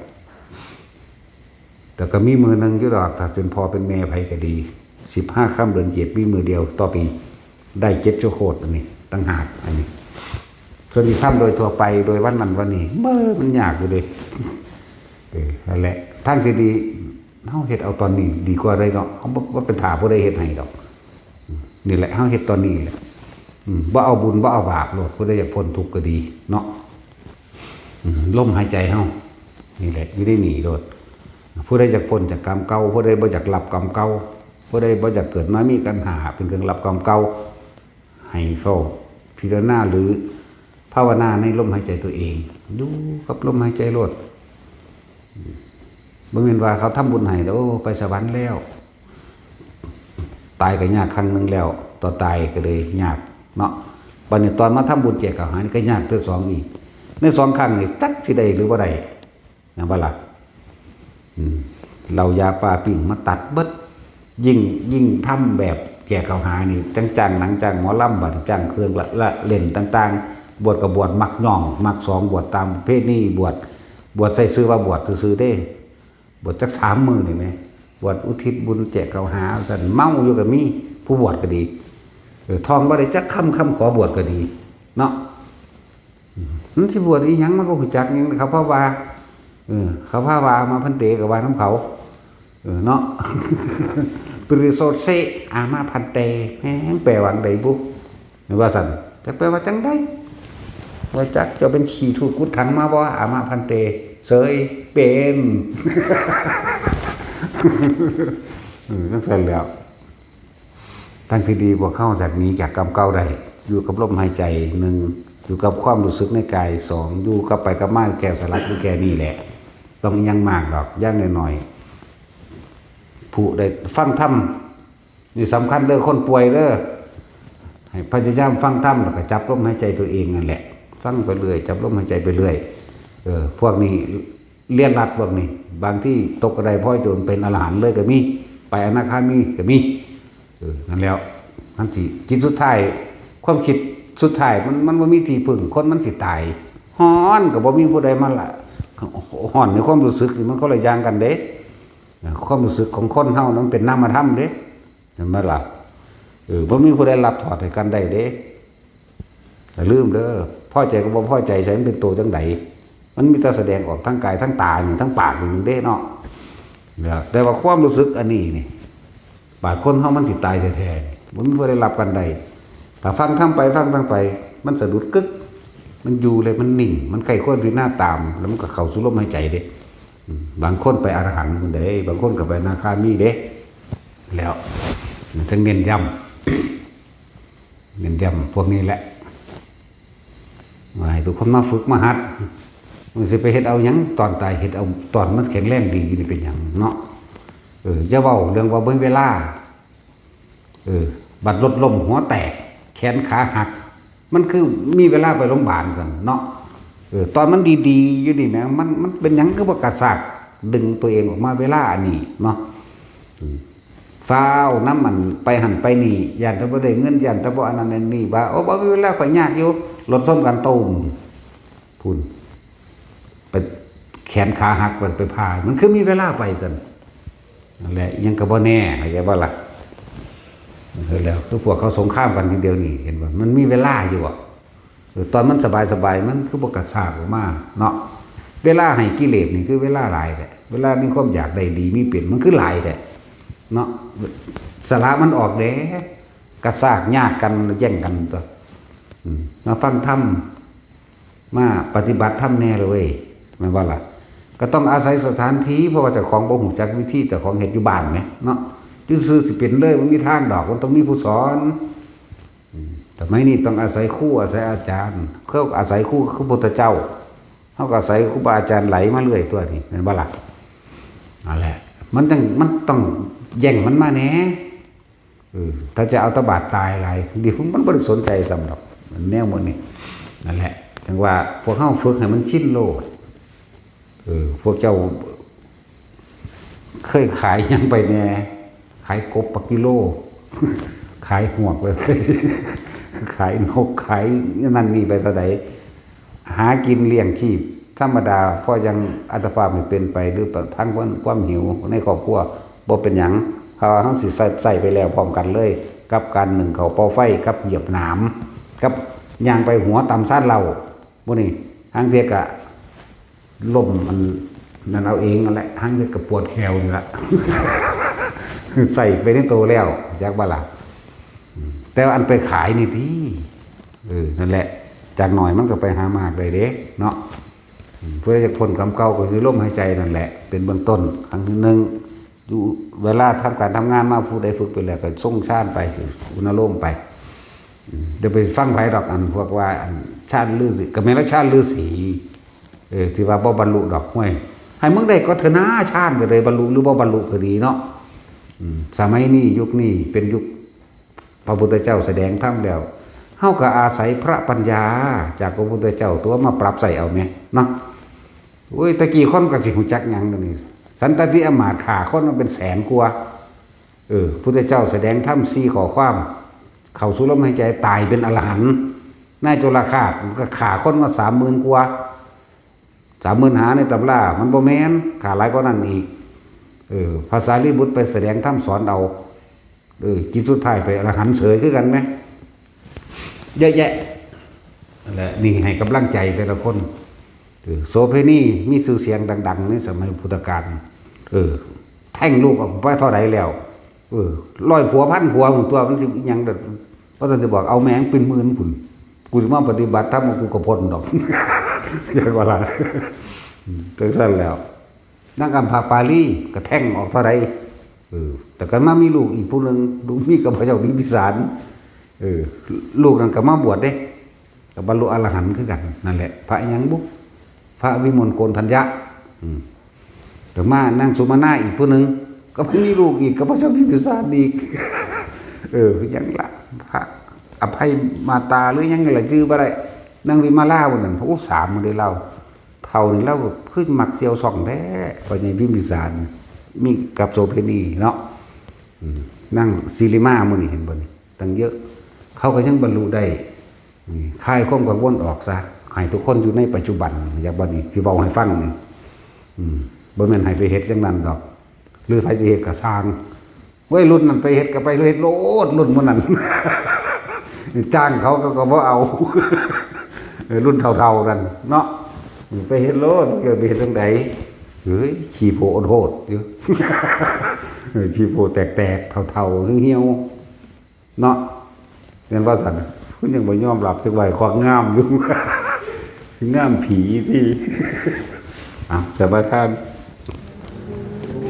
แต่ก็มีมื้อหนึ่งอยู่ดอก ถ้าเป็นพ่อเป็นแม่ไผก็ดี สิบห้าค่ำเดือนเจ็ดมีมื้อเดียวต่อปี ได้เจ็ดชั่วโคตร อันนี้ต่างหาก อันนี้ ส่วนที่ทำโดยทั่วไป โดยวันนั้นวันนี้ เบ้อ มันยากอยู่เด้ เออ นั่นแหละ ทางที่ดี เฮาเฮ็ดเอาตอนนี้ดีกว่าได้เนาะ เฮาบ่ บ่ไปถ่าผู้ใดเฮ็ดให้ดอก อืม นี่แหละ เฮาเฮ็ดตอนนี้แหละ อืม บ่เอาบุญ บ่เอาบาปโลด ผู้ใดอยากพ้นทุกข์ก็ดีเนาะ อืม ลมหายใจเฮา นี่แหละ อยู่ในนี่โลด ผู้ใดอยากพ้นจากกรรมเก่า ผู้ใดบ่อยากรับกรรมเก่า ผู้ใดบ่อยากเกิดมามีขันธ์ห้าเป็นเครื่องรับกรรมเก่า ให้เฝ้าพิจารณาหรือภาวนาในลมหายใจตัวเอง อยู่กับลมหายใจโลด บ่แม่นว่าเขาทำบุญให้แล้ว โอ้ ไปสวรรค์แล้ว ตายก็ยากครั้งหนึ่งแล้ว ต่อตายก็เลยยากเนาะ บัดนี้ตอนมาทำบุญแจกข้าวหานี่ก็ยากเทื่อสองอีก ในสองครั้งนี่จักสิได้หรือบ่ได้ แม่นบ่ล่ะ อืม เหล้ายาปลาปิ้งมาตัดเบิด ยิ่ง ยิ่งทำแบบแจกข้าวหานี่ จั่งจ้างหนังจ้างหมอลำ บัดนี้จ้างเครื่องละ ละเล่นต่างๆ บวชก็บวชมักย่อง มักสอง บวชตามประเพณี บวช บวชใส่ชื่อว่าบวชซื่อๆเด้ บวชจักสามมื้อนี่แหม บวชอุทิศบุญแจกข้าวหาซั่น เมาอยู่ก็มี ผู้บวชก็ดี เออ ท่องบ่ได้จักคำ คำขอบวชก็ดี เนาะ อืม มันสิบวชอีหยัง มันบ่รู้จักหยัง เขาพาว่า เออ เขาพาว่า อามาพันเต ก็ว่านำเขา เออ เนาะ ปริโสเส อามาพันเต แม่งแปลว่าจั่งใดบุ ว่าซั่น จักแปลว่าจั่งใด ว่าจักเจ้าเป็นขี้ทูดกุดถังมาบ่ อามาพันเต เสยเป็น เออ จั่งซั่นแหล้ว ทางที่ดีพวกเฮาจากหนีจากกรรมเก่าได้ อยู่กับลมหายใจ หนึ่ง อยู่กับความรู้สึกในกาย สอง อยู่กับไปกับมา แค่สลับอยู่แค่นี้แหละ ต้องอิหยังมากดอก อย่างน้อยๆ ผู้ได้ฟังธรรม นี่สำคัญเด้อ คนป่วยเด้อ ให้พยายามฟังธรรม แล้วก็จับลมหายใจตัวเองนั่นแหละ ฟังไปเรื่อย จับลมหายใจไปเรื่อย เออ พวกนี้เรียนรัดพวกนี้ บางทีตกกระไดพลอยโจรเป็นอรหันต์เลยก็มี ไปอนาคามีก็มี เออ นั่นแล้ว มันสิ จิตสุดท้าย ความคิดสุดท้าย มัน มันบ่มีที่พึ่ง คนมันสิตาย ฮ้อนก็บ่มีผู้ใดมาละ ฮ้อนในความรู้สึกนี่มันคนละอย่างกันเด้ ความรู้สึกของคนเฮานั้นเป็นนามธรรมเด้ เห็นไหมล่ะ เออ บ่มีผู้ใดรับถอดให้กันได้เด้ อย่าลืมเด้อ พอใจกับบ่พอใจใส่มันเป็นตัวจังใด มันมีแต่แสดงออกทางกายทางตานี่ ทางปากนี่หนึ่งเด้เนาะ เนี่ย แต่ว่าความรู้สึกอันนี้นี่ บาดคนเฮามันสิตายแท้ๆนี่ บ่มีผู้ใดรับกันได้ ถ้าฟังธรรมไป ฟังธรรมไป มันสะดุดกึก มันอยู่เลย มันนิ่ง มันใคร่ครวญพิจารณาตาม แล้วมันก็เข้าสู่ลมหายใจเด้ อืม บางคนไปอรหันต์พุ้นเด้ บางคนก็ไปอนาคามีเด้ แล้ว มันถึงเน้นย้ำ เน้นย้ำพวกนี้แหละ ว่าให้ทุกคนมาฝึกมาหัด มันสิไปเฮ็ดเอาหยัง ตอนตายเฮ็ดเอาตอนมันแข็งแรงดีอยู่นี่เป็นหยังเนาะ เออ อย่าเว้าเรื่องว่าบ่มีเวลา เออ บัดรถล้มหัวแตก แขนขาหัก มันคือมีเวลาไปโรงพยาบาลซั่นเนาะ เออ ตอนมันดีๆอยู่นี่แหม มัน มันเป็นหยังคือบ่กระชากดึงตัวเองออกมาเวลาอันนี้เนาะ อืม ฟ้าวนำมันไปหั่นไปนี่ ย้านแต่บ่ได้เงิน ย้านแต่บ่อันนั้นอันนี้ ว่า โอ้ บ่มีเวลา ข้อยยากอยู่ รถชนกันตูม พุ้น ไปแขนขาหัก มันไปผ่า มันคือมีเวลาไปซั่น นั่นแหละ ยังก็บ่แน่ เข้าใจบ่ล่ะ เออ แล้วคือพวกเขาสงครามกันทีเดียวนี่ เห็นบ่ มันมีเวลาอยู่บ่ เออ ตอนมันสบายๆ มันคือบ่กระชากออกมาเนาะ เวลาให้กิเลสนี่คือเวลาหลายแท้ เวลามีความอยากได้ดีมีเป็น มันคือหลายแท้เนาะ สละมันออกแหน่ กระชากยากกัน แย่งกันตัว อืม มาฟังธรรม มาปฏิบัติธรรมแหน่เลยเว้ย แม่นบ่ล่ะ ก็ต้องอาศัยสถานที่ เพราะว่าเจ้าของบ่ฮู้จักวิธี เจ้าของเฮ็ดอยู่บ้านแหมเนาะ อยู่ซื่อสิเป็นเลย บ่มีทางดอก มันต้องมีผู้สอน อืม สมัยนี้ต้องอาศัยครู อาศัยอาจารย์ เขาอาศัยครูคือพุทธเจ้า เฮาก็อาศัยครูบาอาจารย์ไหลมาเรื่อยตัวนี้ แม่นบ่ล่ะ นั่นแหละ มันต้อง มันต้องแย่งมันมาแหน่ เออ ถ้าจะเอาตะบาดตายหลาย เดี๋ยวมันบ่ได้สนใจซ้ำดอก แนวหมู่นี้ นั่นแหละ จั่งว่าพวกเฮาฝึกให้มันชินโลด เออ พวกเจ้า เคยขายหยังไปแหน่ ขายกบปักกิโล ขายฮวกไป ขายนก ขายนั่นนี่ไปเท่าใด หากินเลี้ยงชีพธรรมดา พอยังอัตภาพให้เป็นไป หรือทั้งความหิวในครอบครัว บ่เป็นหยัง เพราะว่าเฮาสิใช้ ใช้ไปแล้วพร้อมกันเลย กับการนึ่งข้าวเป่าไฟ กับเหยียบหนาม กับย่างไปหัวตำซานเหล้า หมู่นี้ หางเทื่อกะล้มอันนั้นเอาเองนั่นแหละ หางเทื่อกะปวดแข้วนี่ละ ใช้ไปในโตแล้ว จักบ่ล่ะ อืม แต่ว่าอันไปขายนี่ติ เออ นั่นแหละ จากหน่อยมันก็ไปหามากได้เด้ เนาะ อืม ผู้ใดอยากพ้นกรรมเก่าก็คือลมหายใจนั่นแหละ เป็นเบื้องต้น ครั้งที่หนึ่ง อยู่เวลาทำการทำงานมา ผู้ใดฝึกไปแล้วก็ทรงฌานไป อุณโลมไป อืม อย่าไปฟังไผดอก อันพวกว่า อันฌานฤาษี ก็แม่นละฌานฤาษี เออ ที่ว่าบ่บรรลุดอก ห้วย ให้มึงได้ก็เถอะนะ ฌานก็ได้บรรลุหรือบ่บรรลุก็ดีเนาะ อืม สมัยนี้ยุคนี้เป็นยุคพระพุทธเจ้าแสดงธรรมแล้ว เฮาก็อาศัยพระปัญญาจากพระพุทธเจ้าตัวมาปรับใช้เอาแหมเนาะ โอ้ย แต่กี้คนก็สิฮู้จักหยังเดี๋ยวนี้ สันตติอำมาตย์ฆ่าคนมาเป็นแสนกว่า เออ พุทธเจ้าแสดงธรรมสี่ข้อความ เข้าสู่ลมหายใจตายเป็นอรหันต์ นายจุลฆาตมันก็ฆ่าคนมาสามหมื่นกว่า สามหมื่นห้าในตำรา มันบ่แม่น ฆ่าหลายกว่านั้นอีก เออ พระสารีบุตรไปแสดงธรรมสอนเอา เออ จิตสุดท้ายไปอรหันต์เสยคือกันแหม เยอะแยะ นั่นแหละ นี่ให้กำลังใจแต่ละคน เออ โสเภณีมีชื่อเสียงดังๆ ในสมัยพุทธกาล เออ แท้งลูกออกไปเท่าใดแล้ว เออ ร้อยผัวพันผัวพุ้นตัว มันสิอิหยังเด้อ เพราะฉะนั้นจะบอกเอาแม่งเป็นหมื่นพุ้น กูสิมาปฏิบัติธรรม กูก็พ้นดอก จั่งว่าล่ะ อืม จั่งซั้นแล้ว นางอัมพาปาลีก็แท้งออกเท่าใด เออ แต่ก็มามีลูกอีกผู้หนึ่ง ลูกมีกับพระเจ้าพิมพิสาร เออ ลูกนั้นก็มาบวชเด้ ก็บรรลุอรหันต์คือกัน นั่นแหละ พระหยังบุ พระวิมลโกณฑัญญะ อืม แต่มานางสุมาณาอีกผู้หนึ่ง ก็บ่มีลูกอีก ก็บ่ชอบพิมพิสารอีก เออ ยังละ พระอภัยมาตาหรือยังไงละ ชื่อบ่ได้ นางวิมาลาวันนั้น โอ้ สามมื้อได้เล่า เฒ่านี่เล่าก็คือมักเสี่ยวซ่องแท้ พ่อใหญ่พิมพิสาร มีกับโสเภณีเนาะ อืม นางสิริมามื้อนี้เห็นบ่นี่ ตั้งเยอะ เขาก็ยังบรรลุได้ อืม คลายความกังวลออกซะ ให้ทุกคนอยู่ในปัจจุบัน อยากบ่นี่ ที่เว้าให้ฟังนี่ อืม บ่แม่นให้ไปเฮ็ดจั่งนั้นดอก หรือไผสิเฮ็ดก็ซ่าง วัยรุ่นนั่นไปเฮ็ดก็ไปเฮ็ดโลด รุ่นหมู่นั้น จ้างเขาก็ ก็บ่เอา เออ รุ่นเฒ่าๆนั่นเนาะ ไปเฮ็ดโลด จะไปเฮ็ดจั่งใด เฮ้ย ขี้โพดโหดอยู่ เออ ขี้โพแตกๆ เฒ่าๆ เหี่ยวๆ เนาะ แม่นว่าซั่น เพิ่นยังบ่ยอมรับจักว่าควักงามอยู่ งามผีติ อ่ะ สมาทาน